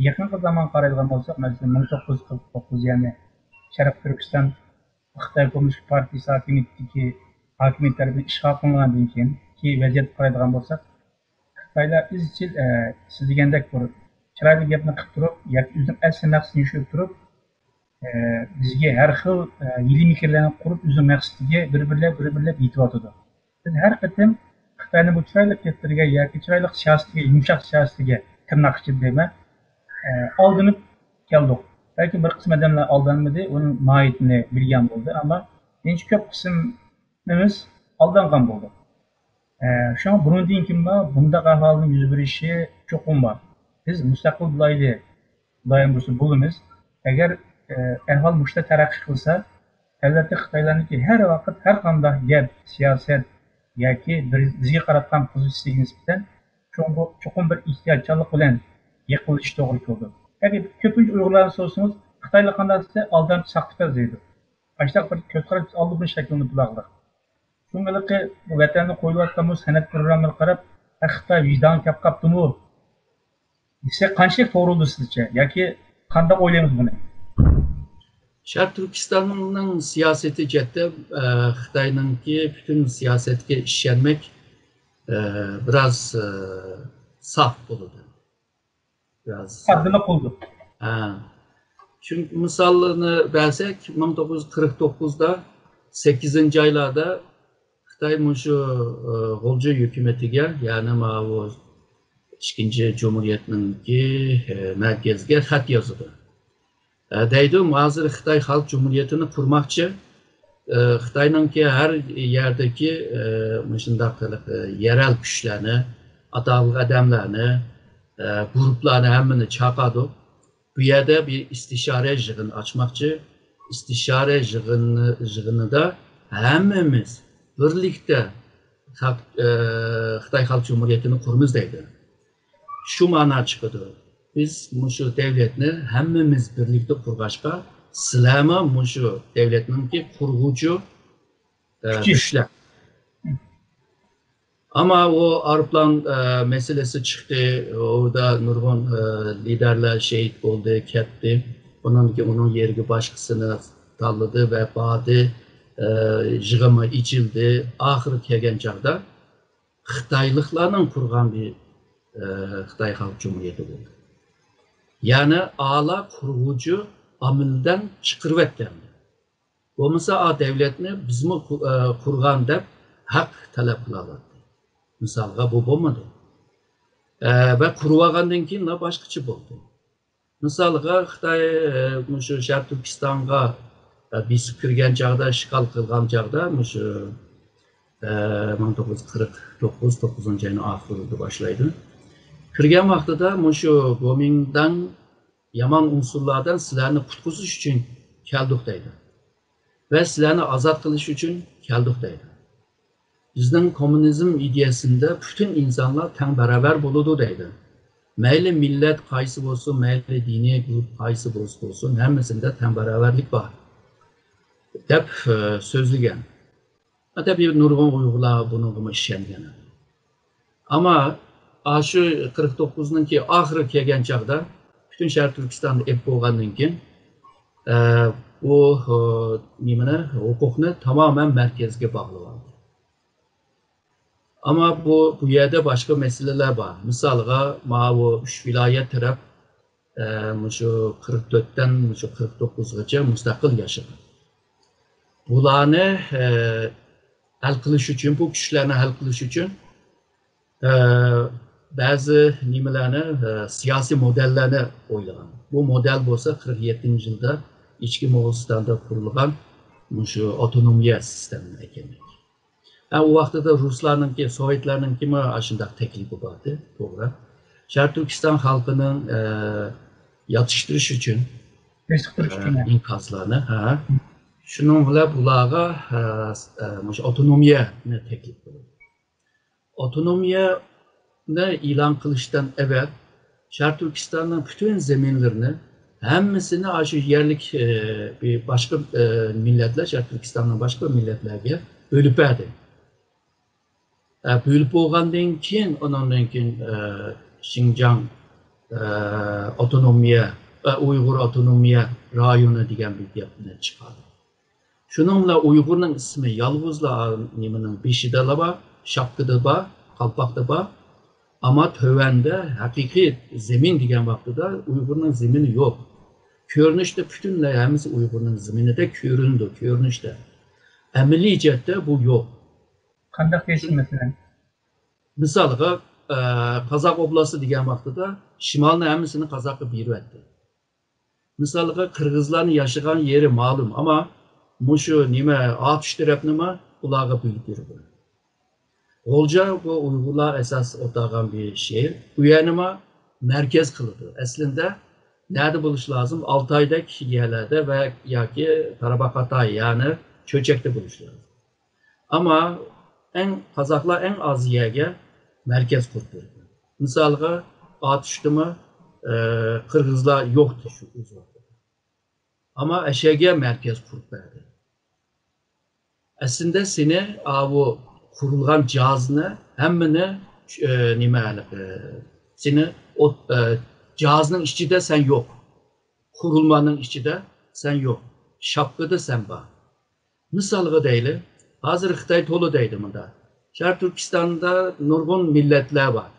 يېقىنقى زامانغا قارايدىغان بولساق، مەسىلەن، مىڭ توققۇز يۈز قىرىق توققۇز، يەنى شەرقىي تۈركىستان خىتاي كوممۇنىست پارتىيىسى ھاكىمىيىتى، ھاكىمىيىتى تەرىپىدىن ئىشغال قىلىنغاندىن كېيىن، ھازىرقى ۋەزىيەتكە قارايدىغان بولساق، خىتايلار ئىزچىل، ئە، سىز دېگەندەك بىر چىرايلىق گەپنى قىلىپ تۇرۇپ ياكى ئۆزىنىڭ ئەسلى مەقسىتىنى يوشۇرۇپ تۇرۇپ، ئە، بىزگە ھەر خىل، ئە، ھىيلە-مىكىرلەرنى قۇرۇپ، ئۆزىنىڭ مەقسىتىگە بىر-بىرلەپ، بىر-بىرلەپ يېتىۋاتىدۇ. بىز ھەر قېتىم خىتاينىڭ بۇ چىرايلىق گەپلىرىگە ياكى چىرايلىق سىياسىتىگە، يۇمشاق سىياسىتىگە، تىرناق ئىچىدە دەيمەن، ئە، ئالدىنىپ كەلدۇق. بەلكىم بىر قىسىم ئادەملەر ئالدانمىدى، ئۇنىڭ ماھىيىتىنى بىلگەن بولدى، ئەمما يەنە كۆپ قىسىمىمىز ئالدانغان بولدۇق. ئە، شۇڭا بۇنىڭدىن كېيىنمۇ بۇنداق ئەھۋالنىڭ يۈز بېرىشى چوقۇم بار. بىز مۇستەقىل بولايلى، خۇدايىم بۇيرۇسا بولىمىز. ئەگەر، ئە، ئەھۋال مۇشۇنداق تەرەققىي قىلسا، ئەلۋەتتە خىتايلارنىڭكى ھەر ۋاقىت ھەر قانداق گەپ، سىياسەت ياكى بىر، بىزگە قاراتقان پوزىتسىيىگە نىسبەتەن چوڭقۇر، چوقۇم بىر ئېھتىياتچانلىق بىلەن يېقىنلىشىش توغرا كېلىدۇ. يەنى كۆپىنچە ئۇيغۇرلارنى سورىسىڭىز، خىتايلار قانداق دېسە، ئالدامچى، ساختىپەز دەيدۇ. ئاشۇنداق بىر كۆز قاراش ئالدى بۇرۇن شەكىللىنىپ بولغانلىق. شۇڭا ھېلىقى ۋەتەندە قويۇلۇۋاتقان بۇ سەنئەت پروگراممىلىرىغا قاراپ، «ھە، خىتاي ۋىجدانى كەپ قاپتىمۇ؟» دېسەك، قانچىلىك توغرا بولىدۇ سىزچە؟ ياكى قانداق ئويلايمىز بۇنى؟ شەرقىي تۈركىستاننىڭ سىياسىتى جەھەتتە، ئە، خىتاينىڭكى پۈتۈن سىياسەتكە ئىشەنمەك، ئە، بىراز، ئە، ساف بولىدۇ. بىراز. ھە، دېمەك بولدى. ھە. چۈنكى مىسالنى بەرسەك، مىڭ توققۇز يۈز قىرىق توققۇزدا، سەككىزىنچى ئايلاردا خىتاي مۇشۇ، ئە، غۇلجا ھۆكۈمىتىگە، يەنى ماۋۇ ئىككىنچى جۇمھۇرىيەتنىڭكى، ئە، مەركىزىگە خەت يازىدۇ. ئە، دەيدۇ، ھازىر خىتاي خەلق جۇمھۇرىيىتىنى قۇرماقچى. ئە، خىتاينىڭكى ھەر يەردىكى، ئە، مۇشۇنداق، ئە، يەرەل كۈچلەرنى، ئاتاقلىق ئادەملەرنى، ئە، گۇرۇپپىلارنى ھەممىنى چاقىرىدۇ. بۇ يەردە بىر ئىستىشارە يىغىن ئاچماقچى. ئىستىشارە يىغىنى، يىغىنىدا ھەممىمىز بىرلىكتە خەلق، ئە، خىتاي خەلق جۇمھۇرىيىتىنى قۇرىمىز دەيدۇ. شۇ مەنا چىقىدۇ. بىز مۇشۇ دەۋلەتنى ھەممىمىز بىرلىكتە قۇرغاچقا، سىلەرمۇ مۇشۇ دەۋلەتنىڭكى قۇرغۇچى، ئە، كۈچى. كۈچلەر. ئەمما ئۇ ئايروپىلان، ئە، مەسىلىسى چىقتى. ئۇدا نۇرغۇن، ئە، لىدەرلەر شېھىت بولدى، كەتتى. ئۇنىڭدىن كېيىن ئۇنىڭ يېرىگە باشقىسىنى تاللىدى ۋە باردى. ئە، يىغىنمۇ ئېچىلدى. ئاخىرى كەلگەن چاغدا خىتايلىقلارنىڭ قۇرغان بىر، ئە، خىتاي خەلق جۇمھۇرىيىتى بولدى. يەنى ئالا قۇرغۇچى ئامىلدىن چىقىرىۋەتكەن. بولمىسا، ئا دەۋلەتنى بىزمۇ قۇ-، ئە، قۇرغان دەپ ھەق تەلەپ قىلالاتتى. مىسالغا، بۇ بولمىدى. ئە، ۋە قۇرۇۋالغاندىن كېيىن باشقىچە بولدى. مىسالغا، خىتاي، ئە، مۇشۇ شەرقىي تۈركىستانغا، ئە، بېسىپ كىرگەن چاغدا، ئىشغال قىلغان چاغدا، مۇشۇ، ئە، مىڭ توققۇز يۈز قىرىق توققۇز، توققۇزىنچى ئاينىڭ ئاخىرىدا باشلايدۇ. كىرگەن ۋاقتىدا مۇشۇ گومىنداڭ يامان ئۇنسۇرلاردىن سىلەرنى قۇتقۇزۇش ئۈچۈن كەلدۇق دەيدۇ. ۋە سىلەرنى ئازاد قىلىش ئۈچۈن كەلدۇق دەيدۇ. بىزنىڭ كوممۇنىزم ئىدىيەسىندە پۈتۈن ئىنسانلار تەڭ باراۋەر بولىدۇ دەيدۇ. مەيلى مىللەت قايسى بولسۇن، مەيلى دىنىي گۇرۇپپا قايسى بولسا بولسۇن، ھەممىسىدە تەڭ باراۋەرلىك بار، دەپ، ئە، سۆزلىگەن. ھەتتا بىر نۇرغۇن ئۇيغۇرلار بۇنىڭغىمۇ ئىشەنگەن. ئەمما ئاشۇ قىرىق توققۇزنىڭكى ئاخىرى كەلگەن چاغدا، پۈتۈن شەرقىي تۈركىستاندا ئېلىپ بولغاندىن كېيىن، ئە، بۇ، ئە، نېمىنى، ھوقۇقنى تامامەن مەركەزگە باغلىۋالدى. ئەمما بۇ، بۇ يەردە باشقا مەسىلىلەر بار. مىسالغا، ماۋۇ ئۈچ ۋىلايەت تەرەپ، ئە، مۇشۇ قىرىق تۆتتىن مۇشۇ قىرىق توققۇزغىچە مۇستەقىل ياشىغان. بۇلارنى، ئە، ھەل قىلىش ئۈچۈن، بۇ كۈچلەرنى ھەل قىلىش ئۈچۈن، ئە، بەزى نېمىلەرنى، ئە، سىياسىي مودېللەرنى ئويلىغان. بۇ مودېل بولسا قىرىق يەتتىنچى يىلدا ئىچكى موغۇلىستاندا قۇرۇلغان مۇشۇ ئاپتونومىيە سىستېمىنى ئەكەلمەك. ھە، ئۇ ۋاقتىدا رۇسلارنىڭكى، سوۋېتلارنىڭكىمۇ ئاشۇنداق تەكلىپى بار ئىدى، توغرا. شەرقىي تۈركىستان خەلقىنىڭ، ئە، ياتىشتۇرۇش ئۈچۈن، تىنچلىق ئۈچۈن، ئە، ئىنكاسلارنى، ھە. شۇنىڭ بىلەن بۇلارغا، ئە، ئە، مۇشۇ ئاپتونومىيەنى تەكلىپ قىلدى. ئاپتونومىيەنى ئېلان قىلىشتىن ئەۋەل شەرقىي تۈركىستاننىڭ پۈتۈن زېمىنلىرىنى، ھەممىسىنى ئاشۇ يەرلىك، ئە، بىر باشقا، ئە، مىللەتلەر، شەرقىي تۈركىستاننىڭ باشقا مىللەتلەرگە بۆلۈپ بەردى. ئە، بۆلۈپ بولغاندىن كېيىن، ئۇنىڭدىن كېيىن، ئە، شىنجاڭ، ئە، ئاپتونومىيە، ئە، ئۇيغۇر ئاپتونومىيە رايونى دېگەن بىر گەپنى چىقاردى. شۇنىڭ بىلەن ئۇيغۇرنىڭ ئىسمى يالغۇزلا نېمىنىڭ بېشىدىلا بار، شاپكىدا بار، قالپاقتا بار. ئەمما تۆۋەندە ھەقىقىي زېمىن دېگەن ۋاقتىدا ئۇيغۇرنىڭ زېمىنى يوق. كۆرۈنۈشتە پۈتۈنلەي ھەممىسى ئۇيغۇرنىڭ زېمىنىدەك كۆرۈنىدۇ، كۆرۈنۈشتە. ئەمەلىي جەھەتتە بۇ يوق. قانداق دەيسىز مەسىلەن؟ مىسالغا، ئە، قازاق ئوبلاستى دېگەن ۋاقتىدا شىمالنىڭ ھەممىسىنى قازاققا بېرىۋەتتى. مىسالغا، قىرغىزلارنىڭ ياشىغان يېرى مەلۇم، ئەمما مۇشۇ نېمە، ئاتۇش تەرەپنىمۇ ئۇلارغا بۆلۈپ بېرىدۇ. غۇلجا بۇ ئۇيغۇرلار ئاساس ئولتۇرغان بىر شەھەر. ئۇ يەرنىمۇ مەركەز قىلىدۇ. ئەسلىندە نەدە بولۇشى لازىم؟ ئالتايدەك يەرلەردە ۋە ياكى تاراباقاتاي، يەنى چۆچەكتە بولۇشى لازىم. ئەمما ئەڭ، قازاقلار ئەڭ ئاز يەرگە مەركەز قۇرۇپ بەردى. مىسالغا، ئاتۇشتىمۇ، ئە، قىرغىزلار يوقتى شۇ ئۆز ۋاقتىدا. ئەمما ئەشەگە مەركەز قۇرۇپ بەردى. ئەسلىندە سېنى ئاۋۇ قۇرۇلغان جاھازنى ھەممىنى، ئە، نېمە ھېلىقى، سېنى ئوت-، ئە، جاھازنىڭ ئىچىدە سەن يوق. قۇرۇلمانىڭ ئىچىدە سەن يوق. شاپكىدا سەن بار. مىسالغا دەيلى، ھازىر خىتاي تولا دەيدۇ مۇندا. شەرقىي تۈركىستاندا نۇرغۇن مىللەتلەر بار.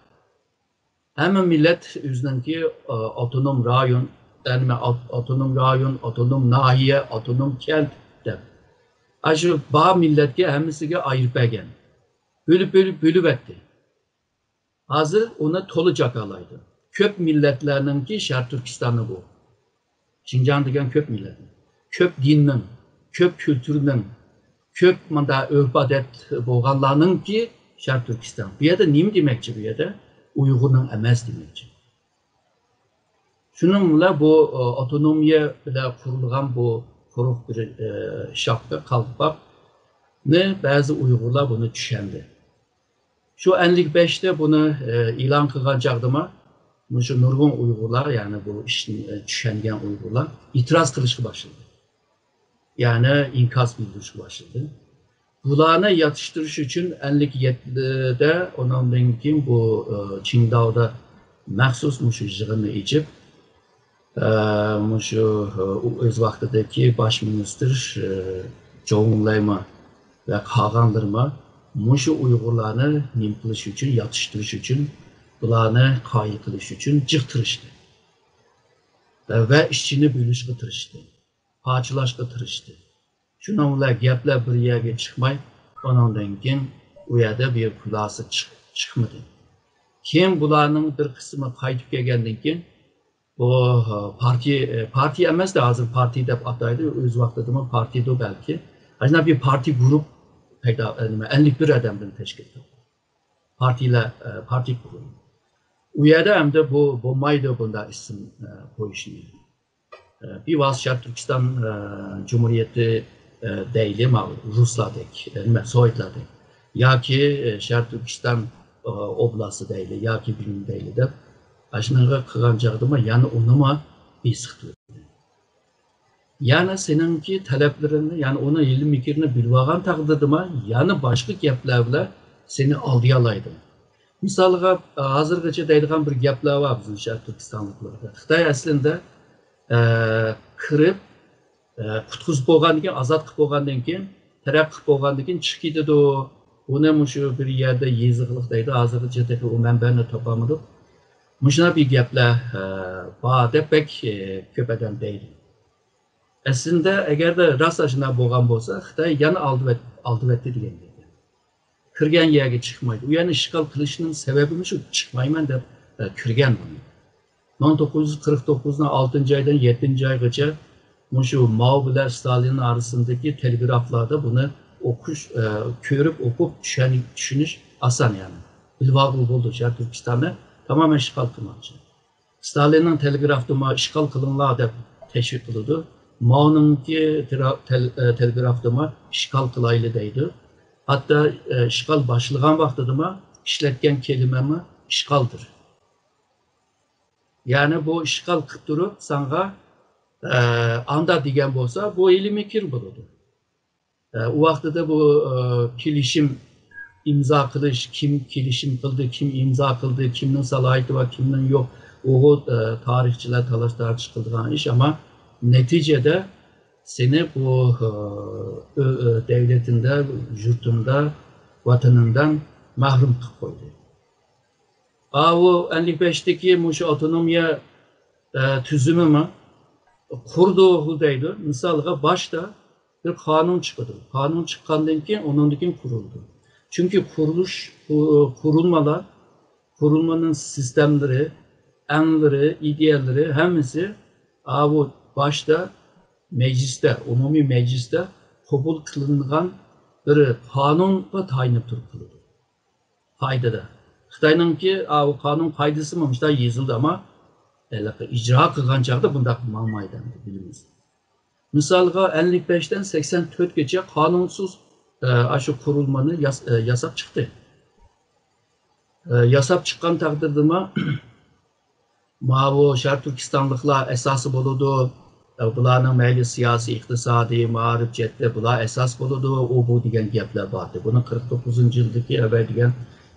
ھەممە مىللەت ئۆزىنىڭكى، ئا، ئاپتونوم رايون، يەنى ئاپ-، ئاپتونوم رايون، ئاپتونوم ناھىيە، ئاپتونوم كەنت دەپ. ئاشۇ بار مىللەتكە ھەممىسىگە ئايرىپ بەرگەن. بۆلۈپ، بۆلۈپ، بۆلۈۋەتتى. ھازىر ئۇنى تولا جاكارلايدۇ. كۆپ مىللەتلەرنىڭكى شەرقىي تۈركىستانى بۇ. شىنجاڭ دېگەن كۆپ مىللەتنىڭ، كۆپ دىننىڭ، كۆپ كۈلتۈرنىڭ، كۆپ مۇندا ئۆرپ-ئادەت بولغانلارنىڭكى شەرقىي تۈركىستان. بۇ يەردە نېمە دېمەكچى؟ بۇ يەردە ئۇيغۇرنىڭ ئەمەس دېمەكچى. شۇنىڭ بىلەن بۇ، ئە، ئاپتونومىيە بىلەن قۇرۇلغان بۇ قۇرۇق بىر، ئە، شاپكا، قالپاقنى بەزى ئۇيغۇرلار بۇنى چۈشەندى. شۇ ئەللىك بەشتە بۇنى، ئە، ئېلان قىلغان چاغدىمۇ مۇشۇ نۇرغۇن ئۇيغۇرلار، يەنى بۇ ئىشنى، ئە، چۈشەنگەن ئۇيغۇرلار ئېتىراز قىلىشقا باشلىدى. يەنى ئىنكاس بىلدۈرۈشكە باشلىدى. بۇلارنى ياتىشتۇرۇش ئۈچۈن ئەللىك يەتتىدە، ئۇنىڭدىن كېيىن بۇ، ئە، چىڭداۋدا مەخسۇس مۇشۇ يىغىننى ئېچىپ، ئە، مۇشۇ، ئە، ئۆز ۋاقتىدىكى باش مىنىستىر، ئە، جوۋۇڭ لەيما ۋە قالغانلىرىمۇ مۇشۇ ئۇيغۇرلارنى نېمە قىلىش ئۈچۈن، ياتىشتۇرۇش ئۈچۈن، بۇلارنى قايىل قىلىش ئۈچۈن جىق تىرىشتى. ئە، ۋە ئىچىنى بۆلۈشكە تىرىشتى. پارچىلاشقا تىرىشتى. شۇنىڭ بىلەن گەپلەر بىر يەرگە چىقماي، ئۇنىڭدىن كېيىن ئۇ يەردە بىر خۇلاسە چىق-، چىقمىدى. كېيىن بۇلارنىڭ بىر قىسمى قايتىپ كەلگەندىن كېيىن، بۇ، ئە، پارتىيە، ئە، پارتىيە ئەمەستە، ھازىر پارتىيە دەپ ئاتايدۇ، ئۆز ۋاقتىدىمۇ پارتىيىدۇ بەلكى. ئاشۇنداق بىر پارتىيە گۇرۇپ پەيدا، ئە، نېمە، ئەللىك بىر ئادەمدىن تەشكىل تاپتى. پارتىيىلەر، ئە، پارتىيە گۇرۇپى. ئۇ يەردە ئەمدى بۇ بولمايدۇ، بۇنداق ئىسىم، ئە، قويۇشنى. ئە، بىۋاسىتە شەرقىي تۈركىستان، ئە، جۇمھۇرىيىتى، ئە، دەيلى، ماۋۇ رۇسلاردەك، ئە، نېمە، سوۋېتلاردەك. ياكى، ئە، شەرقىي تۈركىستان، ئە، ئوبلاستى دەيلى، ياكى بىلمەم دەيلى دەپ، ئاشۇنىڭغا قىلغان چاغدىمۇ يەنە ئۇنىمۇ بېسىقتۇردى. يەنى سېنىڭكى تەلەپلىرىڭنى، يەنى ئۇنىڭ ھىيلە-مىكرىنى بىلىۋالغان تەقدىردىمۇ يەنە باشقا گەپلەر بىلەن سېنى ئالدىيالايدۇ. مىسالغا، ھازىرغىچە دەيدىغان بىر گەپلەر بار بىزنىڭ شەرقىي تۈركىستانلىقلاردا. خىتاي ئەسلىدە، ئە، كىرىپ، ئە، قۇتقۇزۇپ بولغاندىن كېيىن، ئازاد قىلىپ بولغاندىن كېيىن، تەرەققىي قىلىپ بولغاندىن كېيىن چىقىپ كېتىدۇ. بۇنى مۇشۇ بىر يەردە يېزىقلىق دەيدۇ، ھازىرغىچە تېخى ئۇ مەنبەنى تاپالمىدۇق. مۇشۇنداق بىر گەپلەر، ئە، بار دەپ بەك، ئە، كۆپ ئادەم دەيدۇ. ئەسلىدە ئەگەردە راست ئاشۇنداق بولغان بولسا، خىتاي يەنە ئالدىۋەت-، ئالدىۋەتتى دېگەن گەپ. كىرگەن يەرگە چىقمايدۇ. ئۇ يەرنى ئىشغال قىلىشنىڭ سەۋەبىمۇ شۇ، چىقمايمەن دەپ، ئە، كىرگەن بۇنى. مىڭ توققۇز يۈز قىرىق توققۇزنىڭ ئالتىنچى ئايدىن يەتتىنچى ئايغىچە مۇشۇ ماۋ بىلەن ستالىننىڭ ئارىسىدىكى تېلېگرافلاردا بۇنى ئوقۇش، ئە، كۆرۈپ ئوقۇپ چۈشەن-، چۈشىنىش ئاسان يەنى. بىلىۋالغىلى بولىدۇ، شەرقىي تۈركىستاننى تامامەن ئىشغال قىلماقچى. ستالىننىڭ تېلېگرافىدىمۇ ئىشغال قىلىڭلار دەپ تەشۋىق قىلىدۇ. ماۋنىڭكى تېرا-، تېل-، ئە، تېلېگرافىدىمۇ ئىشغال قىلايلى دەيدۇ. ھەتتا، ئە، ئىشغال باشلىغان ۋاقتىدىمۇ ئىشلەتكەن كەلىمەمۇ ئىشغالدۇر. يەنى بۇ ئىشغال قىلىپ تۇرۇپ ساڭا، ئە، ئاندا دېگەن بولسا، بۇ ھىيلە-مىكىر بولىدۇ. ئە، ئۇ ۋاقتىدا بۇ، ئە، كېلىشىم ئىمزا قىلىش، كىم كېلىشىم قىلدى، كىم ئىمزا قىلدى، كىمنىڭ سالاھىيىتى بار، كىمنىڭ يوق، ئۇ، ئە، تارىخچىلار تالاش-تارتىش قىلىدىغان ئىش. ئەمما نەتىجىدە سېنى بۇ، ئە، ئۆ-، ئۆ-، دەۋلىتىڭدە، يۇرتۇڭدا، ۋەتىنىڭدىن مەھرۇم قىلىپ قويدى. ئاۋۇ ئەللىك بەشتىكى مۇشۇ ئاپتونومىيە، ئە، تۈزۈمىمۇ قۇرۇلدى دەيدۇ. مىسالغا، باشتا بىر قانۇن چىقىدۇ. قانۇن چىققاندىن كېيىن، ئۇنىڭدىن كېيىن قۇرۇلىدۇ. چۈنكى قۇرۇلۇش، قۇ-، قۇرۇلمىلار، قۇرۇلمىنىڭ سىستېمىلىرى، ئەڭلىرى، ئىدىيەلىرى ھەممىسى ئاۋۇ باشتا مەجلىستە، ئومۇمىي مەجلىستە قوبۇل قىلىنغان بىر قانۇنغا تايىنىپ تۇرۇپ قىلىدۇ. قائىدىدە. خىتاينىڭكى، ئاۋۇ قانۇن قائىدىسىمۇ مۇشۇنداق يېزىلدى، ئەمما ھېلىقى ئىجرا قىلغان چاغدا بۇنداق ماڭمايدۇ، ئەمدى بىلىمىز. مىسالغا، ئەللىك بەشتىن سەكسەن تۆتكىچە قانۇنسىز، ئە، ئاشۇ قۇرۇلمىنى ياس-، ئە، ياساپ چىقتى. ئە، ياساپ چىققان تەقدىردىمۇ، ماۋۇ شەرقىي تۈركىستانلىقلار ئاساسىي بولىدۇ، ئە، بۇلارنىڭ مەيلى سىياسىي، ئىقتىسادىي، مائارىپ جەھەتتە بۇلار ئاساس بولىدۇ، ئۇ بۇ دېگەن گەپلەر باردى. بۇنىڭ قىرىق توققۇزىنچى يىلدىكى ئەۋەل دېگەن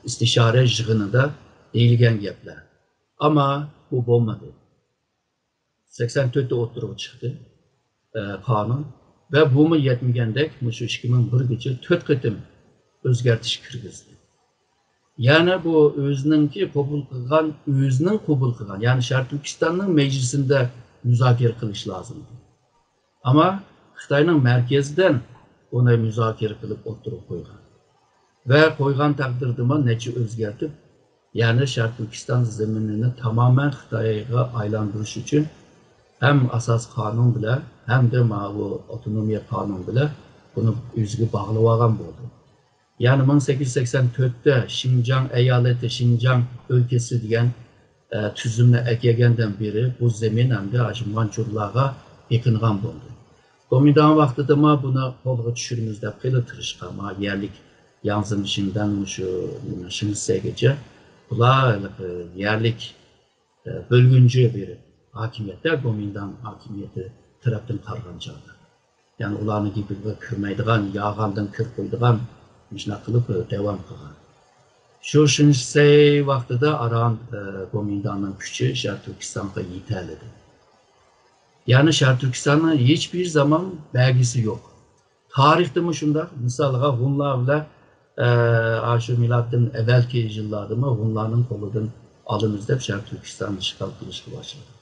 ئىستىشارە يىغىنىدا دېيىلگەن گەپلەر. ئەمما بۇ بولمىدى. سەكسەن تۆتتە ئوتتۇرىغا چىقتى، ئە، قانۇن. ۋە بۇمۇ يەتمىگەندەك، مۇشۇ ئىككى مىڭ بىرگىچە تۆت قېتىم ئۆزگەرتىش كىرگۈزدى. يەنى بۇ ئۆزىنىڭكى قوبۇل قىلغان، ئۆزىنىڭ قوبۇل قىلغان، يەنى شەرقىي تۈركىستاننىڭ مەجلىسىندە مۇزاكىرە قىلىش لازىم. ئەمما خىتاينىڭ مەركىزىدىن ئۇنى مۇزاكىرە قىلىپ ئوتتۇرىغا قويغان. ۋە قويغان تەقدىردىمۇ نەچچە ئۆزگەرتىپ، يەنى شەرقىي تۈركىستان زېمىنىنى تامامەن خىتايغا ئايلاندۇرۇش ئۈچۈن ھەم ئاساسىي قانۇن بىلەن، ھەمدە ماۋۇ ئاپتونومىيە قانۇن بىلەن بۇنى ئۆزىگە باغلىۋالغان بولدى. يەنى مىڭ سەككىز يۈز سەكسەن تۆتتە شىنجاڭ ئەيالىتى، شىنجاڭ ئۆلكىسى دېگەن، ئە، تۈزۈمنى ئەكەلگەندىن بېرى بۇ زېمىن ئەمدى ئاشۇ مانچۇرلارغا بېقىنغان بولدى. گومىنداڭ ۋاقتىدىمۇ بۇنى قولغا چۈشۈرىمىز دەپ خېلى تىرىشقان، ما يەرلىك ياڭزېن شىندەن مۇشۇ شىنسەيگىچە بۇلار ھېلىقى يەرلىك، ئە، بۆلگۈنچى بېرىپ ھاكىمىيەتتە، گومىنداڭ ھاكىمىيىتى تەرەپتىن قارىغان چاغدا. يەنى ئۇلارنىڭ گېپىگە كىرمەيدىغان، يالغاندىن كىرىپ قويىدىغان، مۇشۇنداق قىلىپ، ئە، داۋام قىلغان. شۇ شىنسەي ۋاقتىدا ئاران، ئە، گومىنداڭنىڭ كۈچى شەرقىي تۈركىستانغا يېتەلىدى. يەنى شەرقىي تۈركىستاننىڭ ھېچبىر زامان بەرگىسى يوق. تارىختىمۇ شۇنداق. مىسالغا، ھونلار بىلەن، ئە، ئاشۇ مىلادتىن ئەۋۋەلكى يىللاردىمۇ ھونلارنىڭ قولىدىن ئالىمىز دەپ شەرقىي تۈركىستاننى ئىشغال قىلىشقا باشلىدى.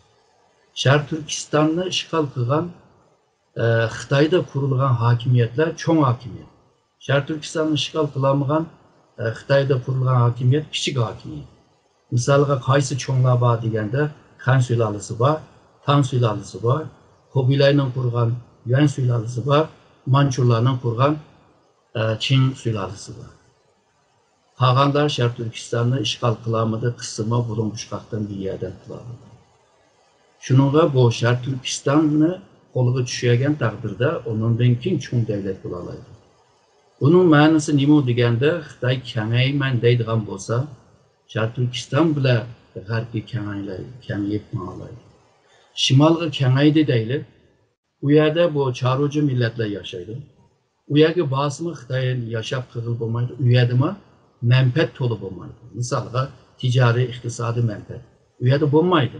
شەرقىي تۈركىستاننى ئىشغال قىلغان، ئە، خىتايدا قۇرۇلغان ھاكىمىيەتلەر چوڭ ھاكىمىيەت. شەرقىي تۈركىستاننى ئىشغال قىلالمىغان، ئە، خىتايدا قۇرۇلغان ھاكىمىيەت كىچىك ھاكىمىيەت. مىسالغا، قايسى چوڭلار بار دېگەندە، خەن سۇلالىسى بار، تاڭ سۇلالىسى بار، خۇبىلاينىڭ قۇرغان يۈەن سۇلالىسى بار، مانچۇلارنىڭ قۇرغان، ئە، چىڭ سۇلالىسى بار. قالغانلار شەرقىي تۈركىستاننى ئىشغال قىلالمىدى، قىسمى بۇلۇڭ پۇچقاقتىن بىر يەردىن قىلالىدى. شۇنىڭغا بۇ شەرقىي تۈركىستاننى قولغا چۈشۈرگەن تەقدىردە، ئۇنىڭدىن كېيىن چوڭ دەۋلەت بولالايدۇ. بۇنىڭ مەنىسى نېمە دېگەندە، خىتاي كېڭەيمەن دەيدىغان بولسا، شەرقىي تۈركىستان بىلەن غەربكە كېڭەيلەي-، كېڭىيىپ ماڭالايدۇ. شىمالغا كېڭەيدى دەيلى، ئۇ يەردە بۇ چارۋىچى مىللەتلەر ياشايدۇ. ئۇ يەرگە بارسىمۇ خىتاي ياشاپ قىلغىلى بولمايدۇ. ئۇ يەردىمۇ مەنپەئەت تولا بولمايدۇ. مىسالغا، تىجارىي، ئىقتىسادىي مەنپەئەت. ئۇ يەردە بولمايدۇ.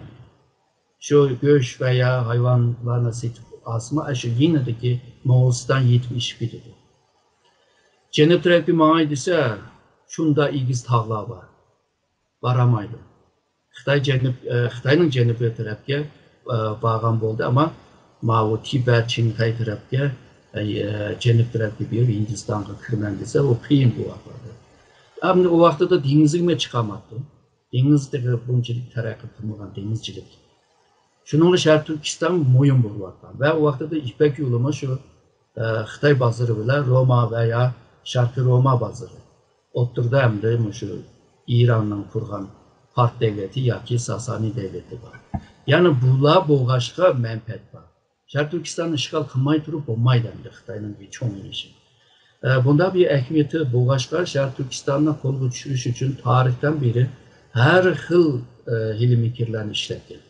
شۇ گۆش ۋە يا ھايۋانلارنى سېتىپ ئالسىمۇ، ئاشۇ يېنىدىكى موڭغۇلىستان يېتىپ ئېشىپ كېتىدۇ. جەنۇب تەرەپكە ماڭاي دېسە، شۇنداق ئېگىز تاغلار بار. بارالمايدۇ. خىتاي جەنۇب، ئە، خىتاينىڭ جەنۇبى تەرەپكە، ئە، بارغان بولدى، ئەمما ماۋۇ تىبەت، چىڭخەي تەرەپكە، ئە، جەنۇب تەرەپكە بېرىپ ھىندىستانغا كىرىمەن دېسە، ئۇ قىيىن بولۇپ قالدى. ئەمدى ئۇ ۋاقتىدا دېڭىزگىمۇ چىقالماپتۇ. دېڭىز تېخى بۇنچىلىك تەرەققىي قىلمىغان دېڭىزچىلىك. شۇنىڭغا شەرقىي تۈركىستان مۇھىم بولۇۋاتقان. ۋە ئۇ ۋاقتىدا يىپەك يولىمۇ شۇ، ئە، خىتاي بازىرى بىلەن روما ۋە يا شەرقىي روما بازىرى. ئوتتۇرىدا ئەمدى مۇشۇ ئىراننىڭ قۇرغان پارت دەۋلىتى ياكى ساسانى دەۋلىتى بار. يەنى بۇلار بولغاچقا مەنپەئەت بار. شەرقىي تۈركىستاننى ئىشغال قىلماي تۇرۇپ بولمايدۇ ئەمدى خىتاينىڭ بىر چوڭ ئېشى. ئە، بۇنداق بىر ئەھمىيىتى بولغاچقا، شەرقىي تۈركىستاننى قولغا چۈشۈرۈش ئۈچۈن تارىختىن بېرى ھەر خىل، ئە، ھىيلە-مىكىرلەرنى ئىشلەتكەن.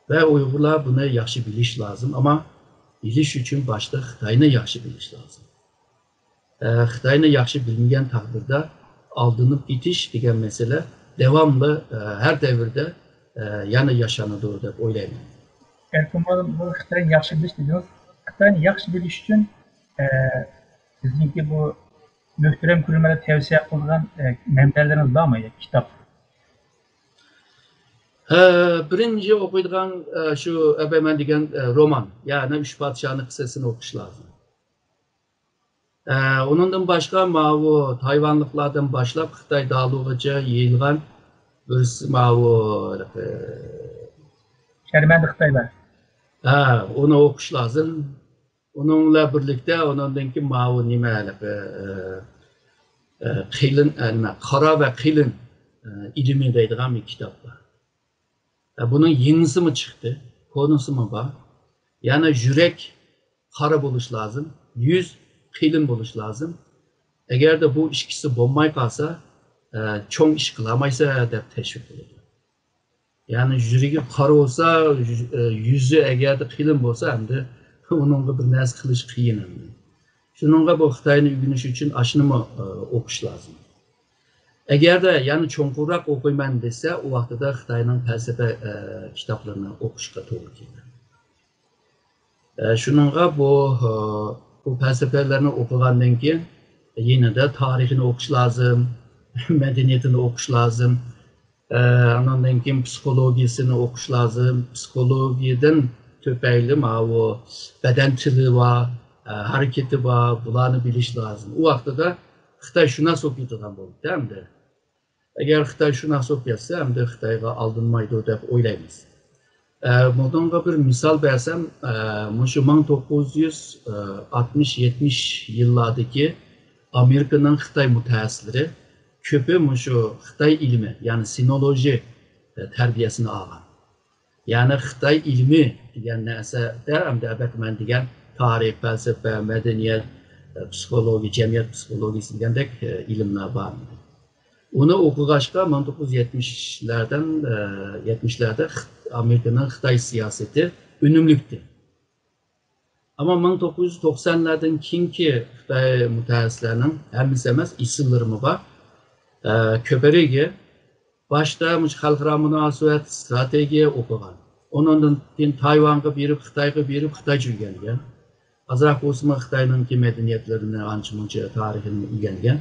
ۋە ئۇيغۇرلار بۇنى ياخشى بىلىش لازىم، ئەمما بىلىش ئۈچۈن باشتا خىتاينى ياخشى بىلىش لازىم. ئە، خىتاينى ياخشى بىلمىگەن تەقدىردە ئالدىنىپ كېتىش دېگەن مەسىلە داۋاملىق، ئە، ھەر دەۋردە، ئە، يەنە ياشىنىدۇ دەپ ئويلايمەن. ئەركىن مۇئەللىم، بۇ خىتاينى ياخشى بىلىش دېدىڭىز. خىتاينى ياخشى بىلىش ئۈچۈن، ئە، بىزنىڭكى بۇ مۆھتەرەم كۆرۈرمەنلەر تەۋسىيە قىلىدىغان، ئە، مەنبەلىرىڭىز بارمۇ ياكى كىتاب؟ ھە، بىرىنچى ئوقۇيدىغان، ئە، شۇ ئەبەمەن دېگەن، ئە، رومان، يەنى ئۈچ پادىشاھنىڭ قىسسىسىنى ئوقۇش لازىم. ئە، ئۇنىڭدىن باشقا ماۋۇ تايۋانلىقلاردىن باشلاپ خىتاي دالۇغىچە يېيىلغان بىرسى ماۋۇ، ئە، شەرمەندە خىتايلار. ھە، ئۇنى ئوقۇش لازىم. ئۇنىڭ بىلەن بىرلىكتە ئۇنىڭدىن كېيىن ماۋۇ نېمە ھېلىقى، ئە، ئە، قېلىن، ئە، نېمە، قارا ۋە قېلىن، ئە، ئىلمى دەيدىغان بىر كىتاب بار. ئە، بۇنىڭ يېڭىسىمۇ چىقتى، كونىسىمۇ بار. يەنى يۈرەك قارا بولۇش لازىم، يۈز قېلىن بولۇش لازىم. ئەگەردە بۇ ئىككىسى بولماي قالسا، ئە، چوڭ ئىش قىلالمايسەن دەپ تەشۋىق قىلىدۇ. يەنى يۈرىكى قارا بولسا، يۈ-، ئە، يۈزى ئەگەردە قېلىن بولسا، ئەمدى ئۇنىڭغا بىر نەرسە قىلىش قىيىن ئەمدى. شۇنىڭغا بۇ خىتاينى ئۆگىنىش ئۈچۈن ئاشۇنىمۇ، ئە، ئوقۇش لازىم. ئەگەردە يەنە چوڭقۇرراق ئوقۇيمەن دېسە، ئۇ ۋاقتىدا خىتاينىڭ پەلسەپە، ئە، كىتابلىرىنى ئوقۇشقا توغرا كېلىدۇ. ئە، شۇنىڭغا بۇ، ئە، بۇ پەلسەپىلەرنى ئوقۇغاندىن كېيىن يېنىدا تارىخىنى ئوقۇش لازىم، مەدەنىيىتىنى ئوقۇش لازىم. ئە، ئاندىن كېيىن پسىخولوگىيىسىنى ئوقۇش لازىم. پسىخولوگىيىدىن تۈپەيلى ماۋۇ بەدەن تىلى بار، ئە، ھەرىكىتى بار، بۇلارنى بىلىش لازىم. ئۇ ۋاقتىدا خىتاي شۇناس بولۇپ كېتىدىغان بولدى ئەمدى. ئەگەر خىتاي شۇناس بولۇپ كەتسە، ئەمدى خىتايغا ئالدىنمايدۇ دەپ ئويلايمىز. ئە، بۇنىڭغا بىر مىسال بەرسەم، ئە، مۇشۇ مىڭ توققۇز يۈز ئاتمىش يەتمىش يىللاردىكى ئامېرىكىنىڭ خىتاي مۇتەخەسسىسلىرى كۆپى مۇشۇ خىتاي ئىلمى، يەنى سىنولوژى، ئە، تەربىيەسىنى ئالغان. يەنى خىتاي ئىلمى دېگەن نەرسىدە ئەمدى ئەبەتمەن دېگەن تارىخ، پەلسەپە، مەدەنىيەت، ئە، پسىخولوگىيە، جەمئىيەت پسىخولوگىيىسى دېگەندەك، ئە، ئىلىملەر بار. ئۇنى ئوقۇغاچقا مىڭ توققۇز يۈز يەتمىشلەردىن، ئە، يەتمىشلەردە خىت-، ئامېرىكىنىڭ خىتاي سىياسىتى ئۈنۈملۈكتى. ئەمما مىڭ توققۇز يۈز توقسانلاردىن كېيىنكى خىتاي مۇتەخەسسىسلەرنىڭ ھەممىسى ئەمەس، ئېسىللىرىمۇ بار. ئە، كۆپرىكى باشتا مۇشۇ خەلقئارا مۇناسىۋەت، ستراتېگىيە ئوقۇغان. ئۇنىڭدىن كېيىن تايۋانغا بېرىپ، خىتايغا بېرىپ، خىتايچە ئۆگەنگەن. ئازراق بولسىمۇ خىتاينىڭكى مەدەنىيەتلىرىنى، ئانچە-مۇنچە تارىخىنى ئۆگەنگەن.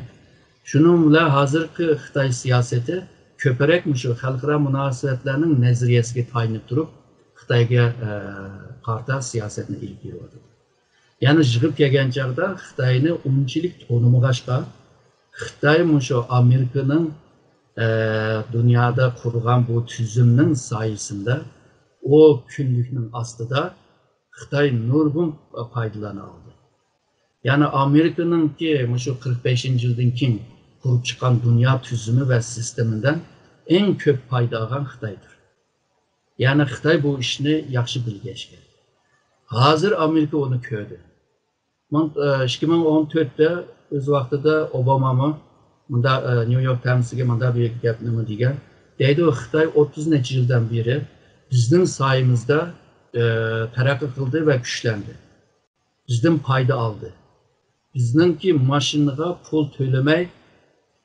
شۇنىڭ بىلەن ھازىرقى خىتاي سىياسىتى كۆپرەك مۇشۇ خەلقئارا مۇناسىۋەتلەرنىڭ نەزەرىيەسىگە تايىنىپ تۇرۇپ، خىتايغا، ئە، قارىتا سىياسەتنى ئېلىپ بېرىۋاتىدۇ. يەنى يىغىپ كەلگەن چاغدا خىتاينى ئۇنچىلىك تونۇمىغاچقا، خىتاي مۇشۇ ئامېرىكىنىڭ، ئە، دۇنيادا قۇرغان بۇ تۈزۈمنىڭ سايىسىندە ئۇ كۈنلۈكنىڭ ئاستىدا خىتاي نۇرغۇن پايدىلارنى ئالدى. يەنى ئامېرىكىنىڭكى مۇشۇ قىرىق بەشىنچى يىلدىن كېيىن قۇرۇپ چىققان دۇنيا تۈزۈمى ۋە سىستېمىدىن ئەڭ كۆپ پايدا ئالغان خىتايدۇر. يەنى خىتاي بۇ ئىشنى ياخشى بىلگەچكەن. ھازىر ئامېرىكا ئۇنى كۆردى. مىڭ، ئىككى مىڭ ئون تۆتتە ئۆز ۋاقتىدا ئوبامامۇ مۇنداق، ئە، نيۇ يورك تايمسىگە مۇنداق بىر گەپنىمۇ دېگەن. دەيدۇ، خىتاي ئوتتۇز نەچچە يىلدىن بېرى بىزنىڭ سايىمىزدا، ئە، تەرەققىي قىلدى ۋە كۈچلەندى. بىزدىن پايدا ئالدى. بىزنىڭكى ماشىنىغا پۇل تۆلىمەي،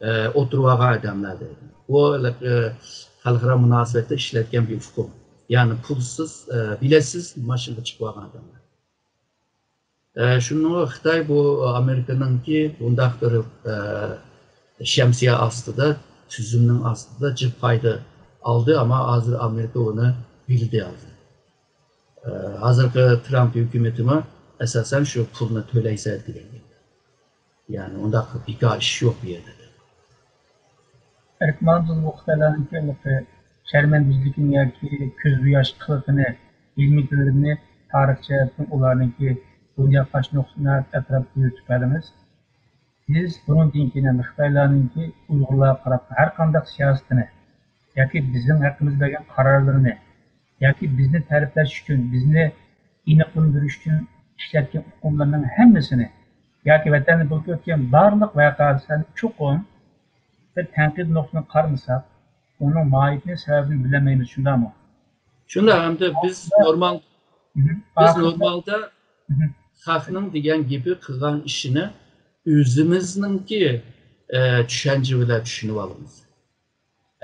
ئە، ئولتۇرۇۋالغان ئادەملەر دەيدۇ. بۇ، ئە، خەلقئارا مۇناسىۋەتتە ئىشلەتكەن بىر ئۇقۇم. يەنى پۇلسىز، ئە، بېلەتسىز ماشىنىغا چىقىۋالغان ئادەملەر. ئە، شۇنىڭغا خىتاي بۇ ئامېرىكىنىڭكى بۇنداق بىر، ئە، شەمسىيە ئاستىدا، تۈزۈمنىڭ ئاستىدا جىق پايدا ئالدى، ئەمما ھازىر ئامېرىكا ئۇنى بىلدى ھازىر. ئە، ھازىرقى ترامپ ھۆكۈمىتىمۇ ئاساسەن شۇ پۇلنى تۆلەيسەن دېگەن گەپ. يەنى ئۇنداق بىكار ئىش يوق بۇ يەردە. ئەركىن مۇئەللىم، بۇ خىتايلارنىڭكى شەرمەندىچىلىكىنى ياكى كۆز بوياش قىلىقىنى، ئىلمىي دىللىرىنى تارىخ جەھەتتىن ئۇلارنىڭكى دۇنياغا قارشى نۇقتىسىنى ئەتراپ يۈرۈتۈپ بەردىڭىز. بىز بۇنىڭدىن كېيىن ئەمدى خىتايلارنىڭكى ئۇيغۇرلارغا قاراپ ھەر قانداق سىياسىتىنى ياكى بىزنىڭ ھەققىمىزدە بەرگەن قارارلىرىنى ياكى بىزنى تەرىپلەش ئۈچۈن، بىزنى ئېنىقلاندۇرۇش ئۈچۈن ئىشلەتكەن ئۇقۇملىرىنىڭ ھەممىسىنى ياكى ۋەتەندە بولۇپ ئۆتكەن بارلىق ۋەقەلەرنى چوقۇم بىر تەنقىد نۇقتىسىدىن قارىمىساق، ئۇنىڭ ماھىيىتىنى، سەۋەبىنى بىلەلمەيمىز، شۇنداقمۇ؟ شۇنداق، ئەمدى بىز نورمال، بىز نورمالدا خەقنىڭ دېگەن گېپى، قىلغان ئىشىنى ئۆزىمىزنىڭكى، ئە، چۈشەنچە بىلەن چۈشىنىۋالىمىز.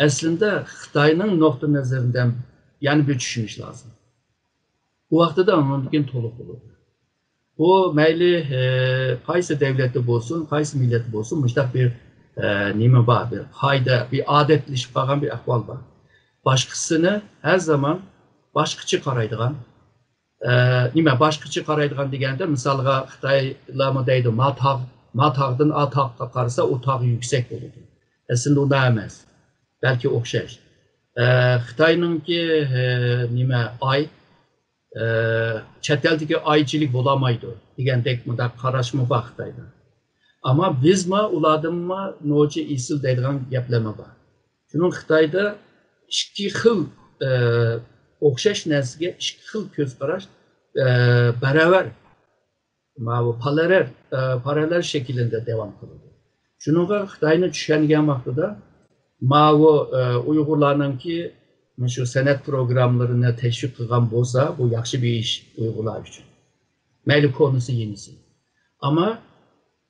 ئەسلىندە خىتاينىڭ نۇقتىئى نەزىرىدىن يەنە بىر چۈشىنىش لازىم. ئۇ ۋاقتىدا ئاندىن كېيىن تولۇق بولىدۇ. بۇ مەيلى، ئە، قايسى دەۋلەتتە بولسۇن، قايسى مىللەتتە بولسۇن، مۇشۇنداق بىر، ئە، نېمە بار، بىر قائىدە، بىر ئادەتلىشىپ قالغان بىر ئەھۋال بار. باشقىسىنى ھەر زامان باشقىچە قارايدىغان، ئە، نېمە، باشقىچە قارايدىغان دېگەندە، مىسالغا خىتايلارمۇ دەيدۇ، ما تاغ، ما تاغدىن ئا تاغقا قارىسا، ئۇ تاغ يۈكسەك بولىدۇ. ئەسلىدە ئۇنداق ئەمەس. بەلكى ئوخشاش. ئە، خىتاينىڭكى، ئە، نېمە، ئاي، ئە، چەت ئەلدىكى ئايچىلىك بولالمايدۇ دېگەندەك مۇنداق قاراشمۇ بار خىتايدا. ئەمما بىزمۇ ئۇلاردىنمۇ نوچى ئېسىل دەيدىغان گەپلەرمۇ بار. شۇنىڭ خىتايدا ئىككى خىل، ئە، ئوخشاش نەرسىگە ئىككى خىل كۆز قاراش، ئە، بەرابەر، ماۋۇ پاراللېل، ئە، پاراللېل شەكىلدە داۋام قىلىدۇ. شۇنىڭغا خىتاينى چۈشەنگەن ۋاقتىدا ماۋۇ، ئە، ئۇيغۇرلارنىڭكى مۇشۇ سەنئەت پروگراممىلىرىنى تەشۋىق قىلغان بولسا، بۇ ياخشى بىر ئىش ئۇيغۇرلار ئۈچۈن. مەيلى كونىسى، يېڭىسى. ئەمما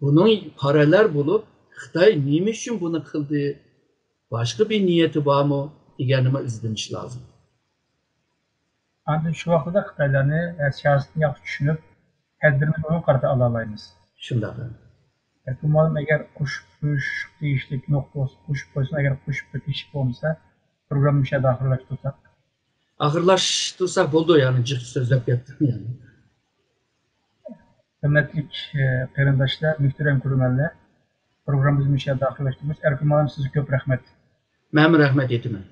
بۇنىڭ پاراللېل بولۇپ، خىتاي نېمە ئۈچۈن بۇنى قىلدى، باشقا بىر نىيىتى بارمۇ دېگەننىمۇ ئىزدىنىش لازىم. ئاندىن شۇ ۋاقتىدا خىتايلارنى، ئە، سىياسىتىنى ياخشى چۈشىنىپ، تەدبىرىمىزنى ئوڭۇن قارىتا ئالالايمىز. شۇنداق. بەلكىم مۇئەللىم، ئەگەر قوشۇپ قويۇشلۇق تېگىشلىك نۇقتا بولسا قوشۇپ قويسۇن، ئەگەر قوشۇپ تېگىشلىك بولمىسا، پروگراممىنى مۇشۇ يەردە ئاخىرلاشتۇرساق. ئاخىرلاشتۇرساق بولىدۇ، يەنى جىق سۆزلەپ كەتتىم يەنى. ھۆرمەتلىك، ئە، قېرىنداشلار، مۆھتەرەم كۆرۈرمەنلەر، پروگراممىمىزنى مۇشۇ يەردە ئاخىرلاشتۇرىمىز. ئەركىن مۇئەللىم، سىزگە كۆپ رەھمەت. مەنمۇ رەھمەت ئېيتىمەن.